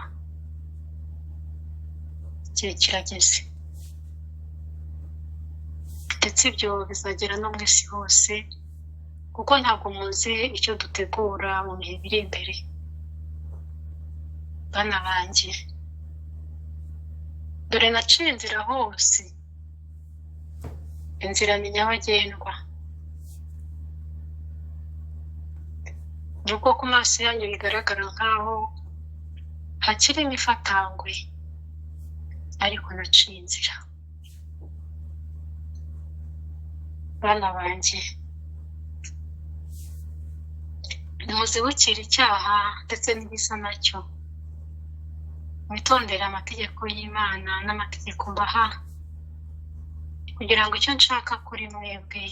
Igihe kirageze, ndetse ibyo bizagera no mu isi hose, kuko ntabwo muzi icyo dutegura mu bihe biri imbere. Bana banjye, dore naciye inzira hose, inzira ni nyabagendwa. Nubwo ku maso yanyu bigaragara nkaho hakirimo ifatangwe, ariko naciye inzira. Bana banjye, nimuzibukire icyaha ndetse n'igisa nacyo, mwitondere amategeko y'Imana n'amategeko mbaha, kugira ngo icyo nshaka kuri mwebwe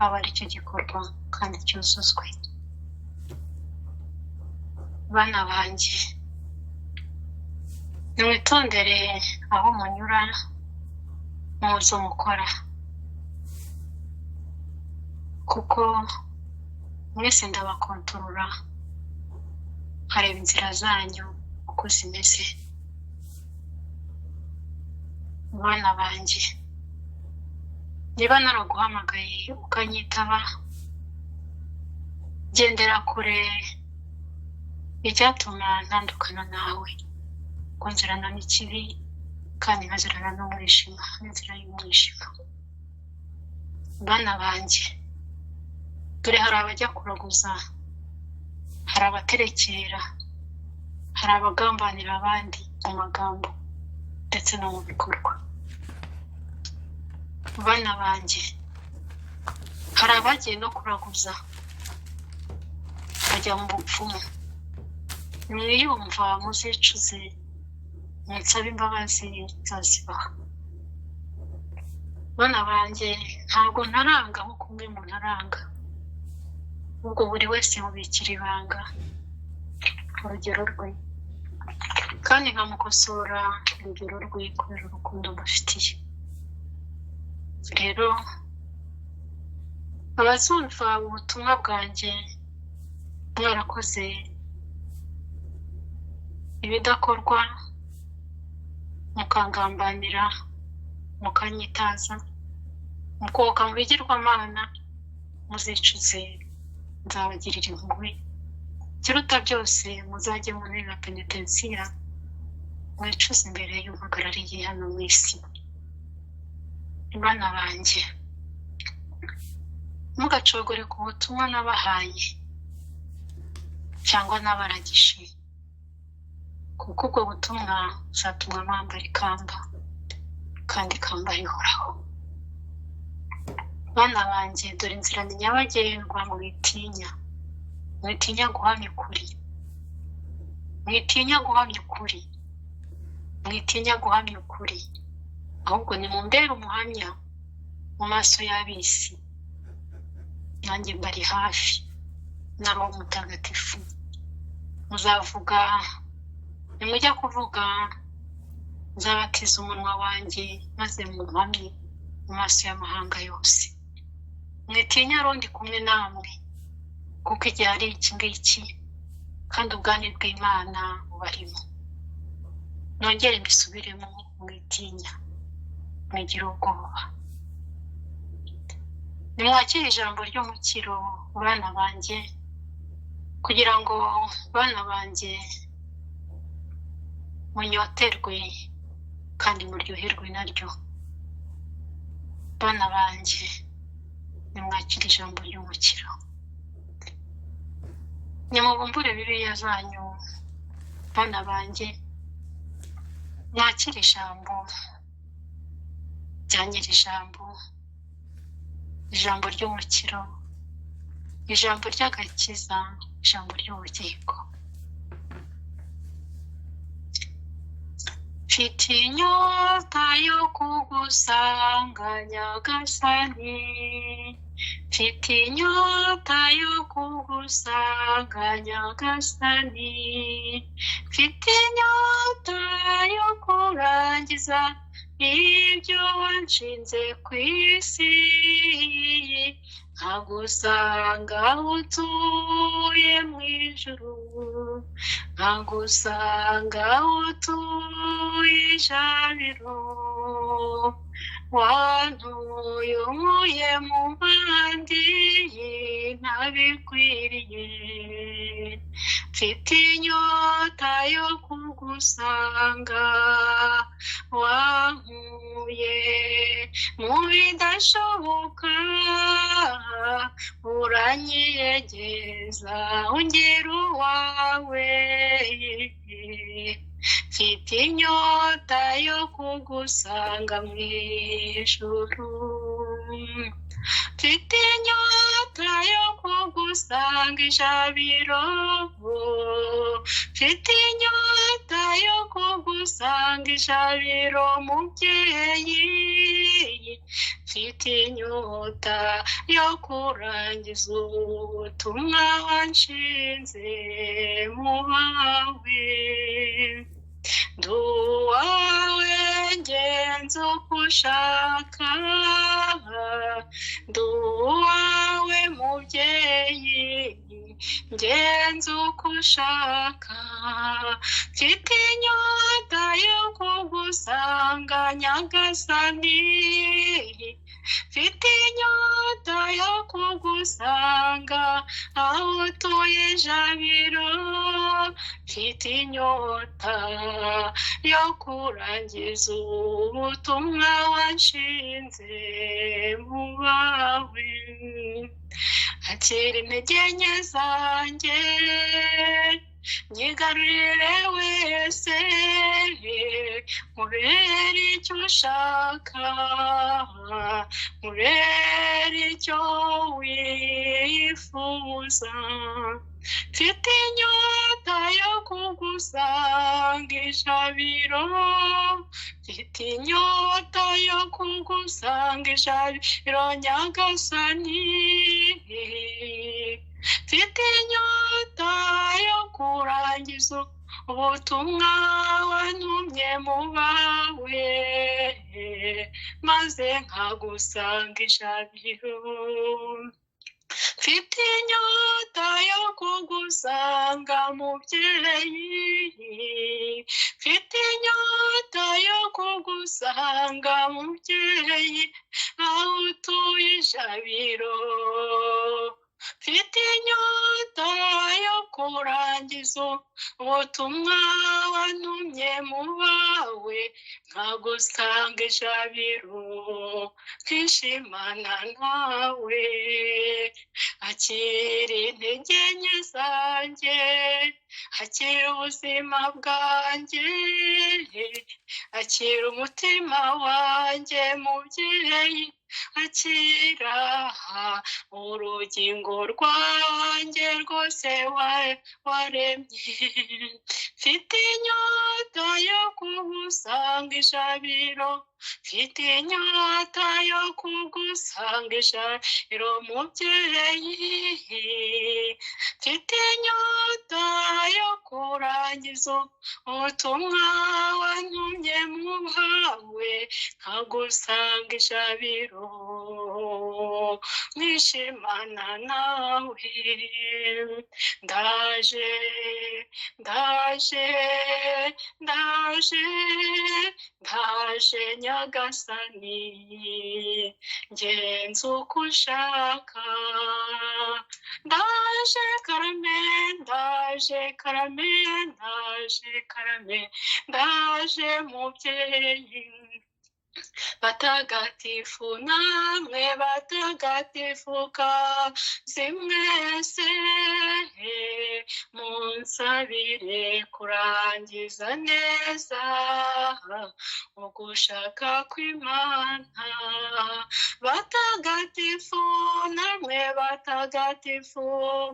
abe ari cyo gikorwa kandi cyuzuzwe. Bana banjye, nimwitondere aho munyura muzo mukora, kuko mwese ndabakontorora, nkareba inzira zanyu uko zimeze. Bana banjye, niba naraguhamagaye ukanyitaba, gendera kure icyatuma ntandukana nawe, kuko nzirana n'ikibi kandi nkazirana n'umwijima, n'inzira y'umwijima. Bana banjye, dore hari abajya kuraguza, hari abaterekera, hari abagambanira abandi mu magambo ndetse no mu bikorwa. Bana banjye, hari abagiye no kuraguza bajya mu bupfumu. Nimwiyumva muzicuze, munsabe imbabazi nzazibaha. Bana banjye, ntabwo ntaranga nk'uko umwe mu ntaranga, ubwo buri wese mubikira ibanga urugero rwe, kandi nkamukosora urugero rwe kubera urukundo mbafitiye. Rero abazumva ubutumwa bwanjye mwarakoze ibidakorwa, mukangambanira, mukanyitaza, mukoka mu bigirwamana, muzicuze, nzabagirira impuhwe. Ikiruta byose, muzajye mu ntebe ya penetensiya, mwicuze imbere y'umpagarariye hano mu isi. Bana banjye, mugacogore ku butumwa nabahaye cyangwa nabaragije, kuko ubwo butumwa buzatuma mwambara ikamba, kandi ikamba rihoraho. Bana banjye, dore inzira ni nyabagendwa, mwitinya, mwitinya guhamya ukuri, mwitinya guhamya ukuri, mwitinya guhamya ukuri, ahubwo nimumbere umuhamya mu maso y'ab'isi. Nanjye mbari hafi na Roho Mutagatifu. Muzavuga, nimujya kuvuga, nzabatiza umunwa wanjye maze mumpamye mu maso y'amahanga yose. Mwitinya Roho ndi kumwe namwe, kuko igihe ari iki ngiki, kandi ubwami bw'Imana bubarimo. Nongere mbisubiremo, mwitinya, mwigira ubwoba. Nimwakire ijambo ry'umukiro, bana banjye, kugira ngo bana banjye munyoterwe kandi muryoherwe naryo. Bana banjye, nimwakire ijambo ry'umukiro. Nimubumbure Bibiliya zanyu, bana banjye, mwakire ijambo rya nyir'ijambo, ijambo ry'umukiro, ijambo ry'agakiza, ijambo ry'ubugingo. Mfite inyota yo kugusanga Nyagasani, Mfite inyota yo kugusanga Nyagasani, mfite inyota yo kurangiza ibyo wanshinze ku isi, nkagusanga aho utuye mu ijuru, nkagusanga aho utuye ijabiro. Wantuye unkuye mu bandi ntabikwiriye, mfite inyota yo kugusanga, wankuye mu bidashoboka, uranyiyegeza ungera uwawe. Mfite inyota yo kugusanga mu ijuru, mfite inyota yo kugusanga ijabiro, mfite inyota yo kugusanga ijabiro mubyeyi, mfite inyota yo kurangiza ubutumwa wanshinze mu bawe. Ndi uwawe ngenza uko ushaka, ndi uwawe mubyeyi ngenza uko ushaka, mfite inyota yo kugusanga Nyagasani, mfite inyota yo kugusanga aho utuye ijabiro, mfite inyota yo kurangiza ubutumwa wanshinze mu bawe. Akira intege nke zanjye, nyigarurire wese, nkubere icyo ushaka, nkubere icyo wifuza. Mfite inyota yo kugusanga ijabiro, mfite inyota yo kugusanga ijabiro Nyagasani, mfite inyota yo kurangiza ubutumwa wantumye mu bawe, maze nkagusanga ijabiro. Mfite inyota yo kugusanga mubyeyi, mfite inyota yo kugusanga mubyeyi, aho utuye ijabiro. Mfite inyota yo kurangiza ubutumwa wantumye mu bawe, nkagusanga ijabiro, nkishimana nawe. Akira intege nke zanjye, akira ubuzima bwanjye, akira umutima wanjye mubyeyi, akira urugingo rwanjye rwose waremye. Mfite inyota yo kugusanga ijabiro, mfite inyota yo kugusanga ijabiro mubyeyi, mfite inyota yo kurangiza ubutumwa wantumye mu bawe, nkagusanga ijabiro, nkishimana nawe. Ndaje, ndaje, ndaje, ndaje Nyagasani, ngenza uko ushaka. Ndaje karame, ndaje karame, ndaje karame, ndaje mubyeyi. Batagatifu namwe batagatifu kazi mwese, munsabire kurangiza neza ugushaka kw'Imana. Batagatifu namwe batagatifu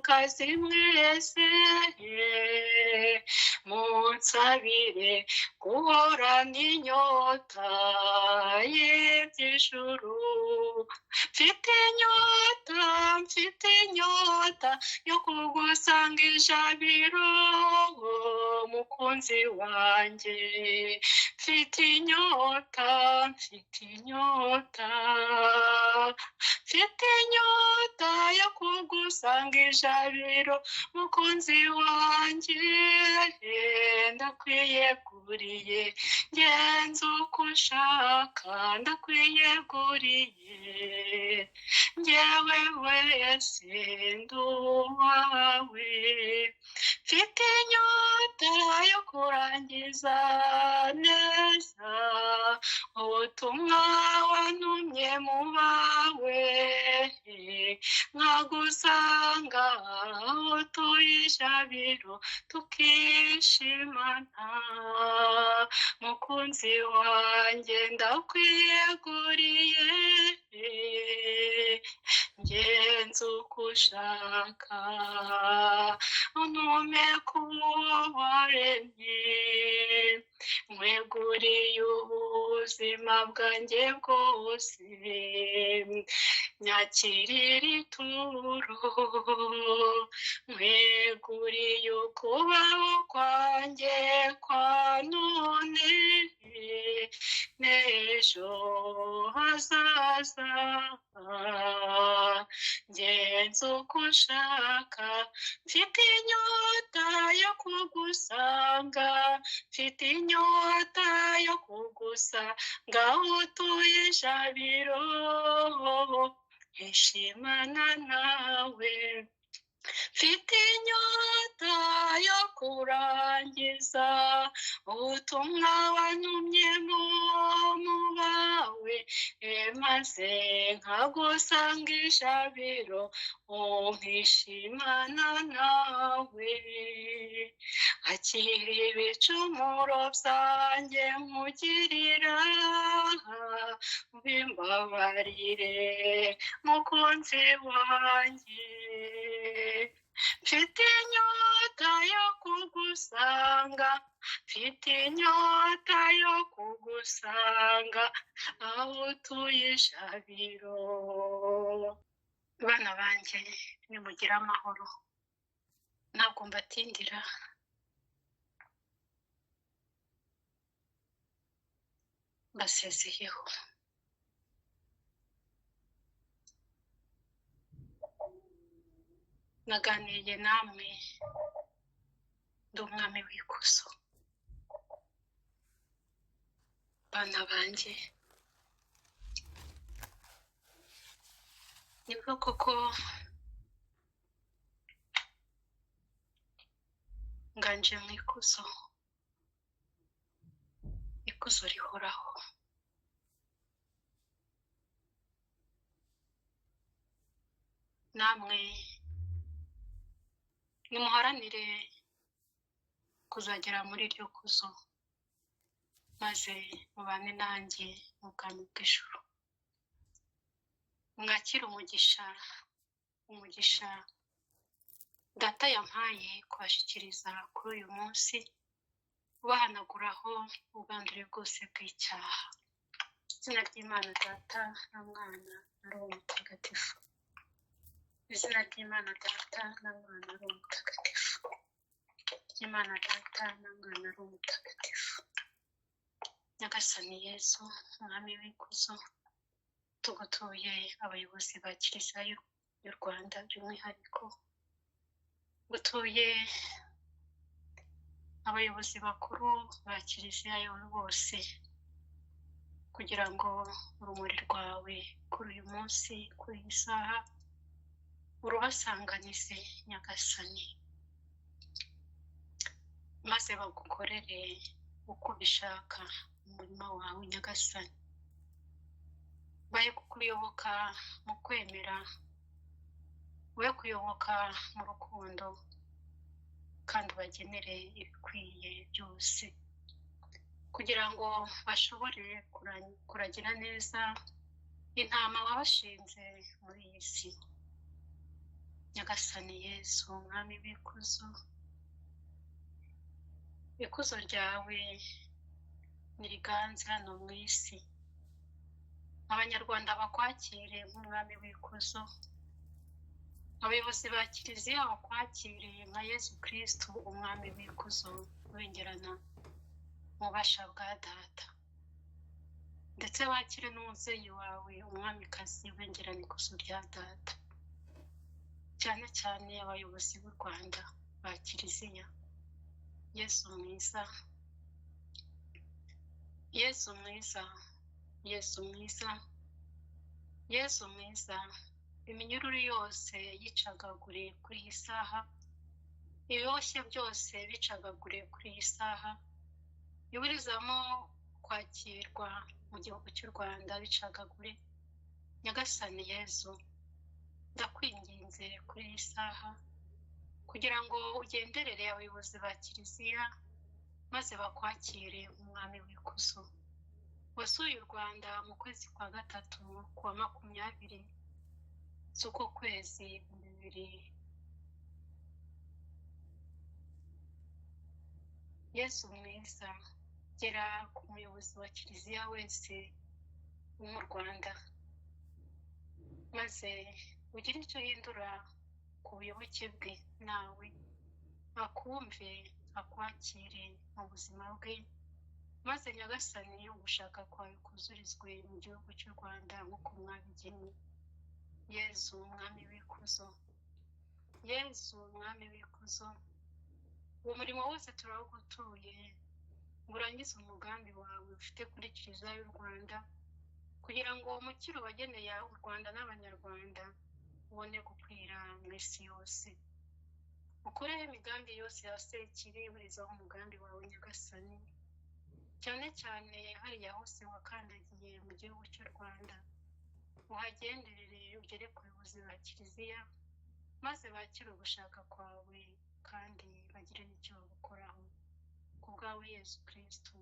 kazi mwese, munsabire guhorana inyota y'iby'ijuru. Mfite inyota mfite inyota yo kugusanga ijabiro, mukunzi wanjye. Mfite inyota, mfite inyota, mfite inyota yo kugusanga ijabiro, mukunzi wanjye. Ndakwiyeguriye, ngenza uko ushaka, ndakwiyeguriye, njyewe wese ndi uwawe. Mfite inyota yo kurangiza neza ubutumwa wantumye mu bawe, nkagusanga aho utuye ijabiro tukishimana. Mukunzi wanjye ndakwiyeguriye, ngenza uko ushaka, untume ku waremye, nkweguriye ubuzima bwanjye bwose, nyakirira ituro, nkweguriye ukubaho kwanjye kwa none n'ejo hazaza, ngenza uko ushaka. Mfite inyota yo kugusanga, mfite inyota yo kugusanga aho utuye ijabiro, nkishimana nawe. Mfite inyota yo kurangiza ubutumwa wantumye mu bawe, maze nkagusanga ijabiro, nkishimana nawe. Akira ibicumuro byanjye nkugirira, ubimbabarire mukunzi wanjye. Mfite inyota yo kugusanga, mfite inyota yo kugusanga aho utuye ijabiro. Bana banjye nimugire amahoro, ntabwo mbatindira. Mbasezeyeho. Naganiriye namwe, ndi umwami w'ikuzo. Bana banjye, nibwo koko nganje mu ikuzo, ikuzo rihoraho. Namwe nimuharanire kuzagera muri iryo kuzo, maze mubane nanjye mu bwami bw'ijuru. Mwakire umugisha, umugisha Data yampaye kubashyikiriza kuri uyu munsi, ubahanaguraho ubwandure bwose bw'icyaha. Izina ry'Imana Data na Mwana na Roho Mutagatifu. Izina ry'Imana Data na Mwana na Roho Mutagatifu. Ry'Imana Data na Mwana na Roho Mutagatifu. Nyagasani Yezu, Mwami w'ikuzo, tugutuye abayobozi ba Kiliziya y'u Rwanda by'umwihariko, gutuye abayobozi bakuru ba Kiliziya bose, kugira ngo urumuri rwawe kuri uyu munsi, kuri iyi saha, urubasanganize Nyagasani, maze bagukorere uko ubishaka umurimo wawe Nyagasani. Baye kukuyoboka mu kwemera, we kuyoboka mu rukundo, kandi ubagenere ibikwiye byose, kugira ngo bashobore kuragira neza intama wabashinze muri iyi si. Nyagasani Yezu, Mwami w'ikuzo, ikuzo ryawe niriganze hano mu isi. Abanyarwanda bakwakire nk'umwami w'ikuzo, Abayobozi ba Kiliziya bakwakiriye nka Yezu Kristu umwami w'ikuzo ubengerana mu bubasha bwa Data, ndetse bakire n'umubyeyi wawe umwamikazi ubengerana ikuzo rya Data, cyane cyane abayobozi b'u Rwanda ba Kiliziya. Yezu mwiza, Yezu mwiza, Yezu mwiza, Yezu mwiza, iminyururu yose yicagaguriye kuri iyi saha, ibiboshye byose bicagaguriye kuri iyi saha, iburizamo kwakirwa mu gihugu cy'u Rwanda bicagagure. Nyagasani Yezu, ndakwinginze kuri iyi saha kugira ngo ugenderere abayobozi ba Kiliziya maze bakwakire umwami w'ikuzo wasuye u Rwanda mu kwezi kwa 3 kuwa 20 z'uko kwezi 2000. Yezu mwiza, gera ku muyobozi wa Kiliziya wese wo mu Rwanda, maze ugire icyo uhindura ku buyoboke bwe, nawe akumve akwakire mu buzima bwe, maze Nyagasani ugushaka kwawe kuzurizwe mu gihugu cy'u Rwanda nk'uko mwabigennye. Yezu mwami w'ikuzo, Yezu mwami w'ikuzo, uwo murimo wose turawugutuye ngo urangize umugambi wawe ufite kuri Kiliziya y'u Rwanda, kugira ngo uwo mukiro wageneye u Rwanda n'Abanyarwanda ubone gukwira mu isi yose. Ukureho imigambi yose ya Sekibi iburizaho umugambi wawe Nyagasani, cyane cyane hariya hose wakandagiye mu gihugu cy'u Rwanda, uhagenderere ugere ku bayobozi ba Kiliziya, maze bakire ugushaka kwawe kandi bagire n'icyo bagukoraho. Ku bwawe Yezu Kristu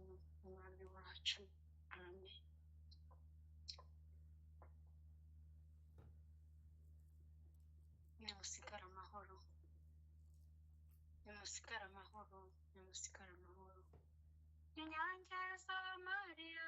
umwami wacu. Amen. Nimusigare amahoro, nimusigare amahoro, nimusigare amahoro. Inyange za Mariya.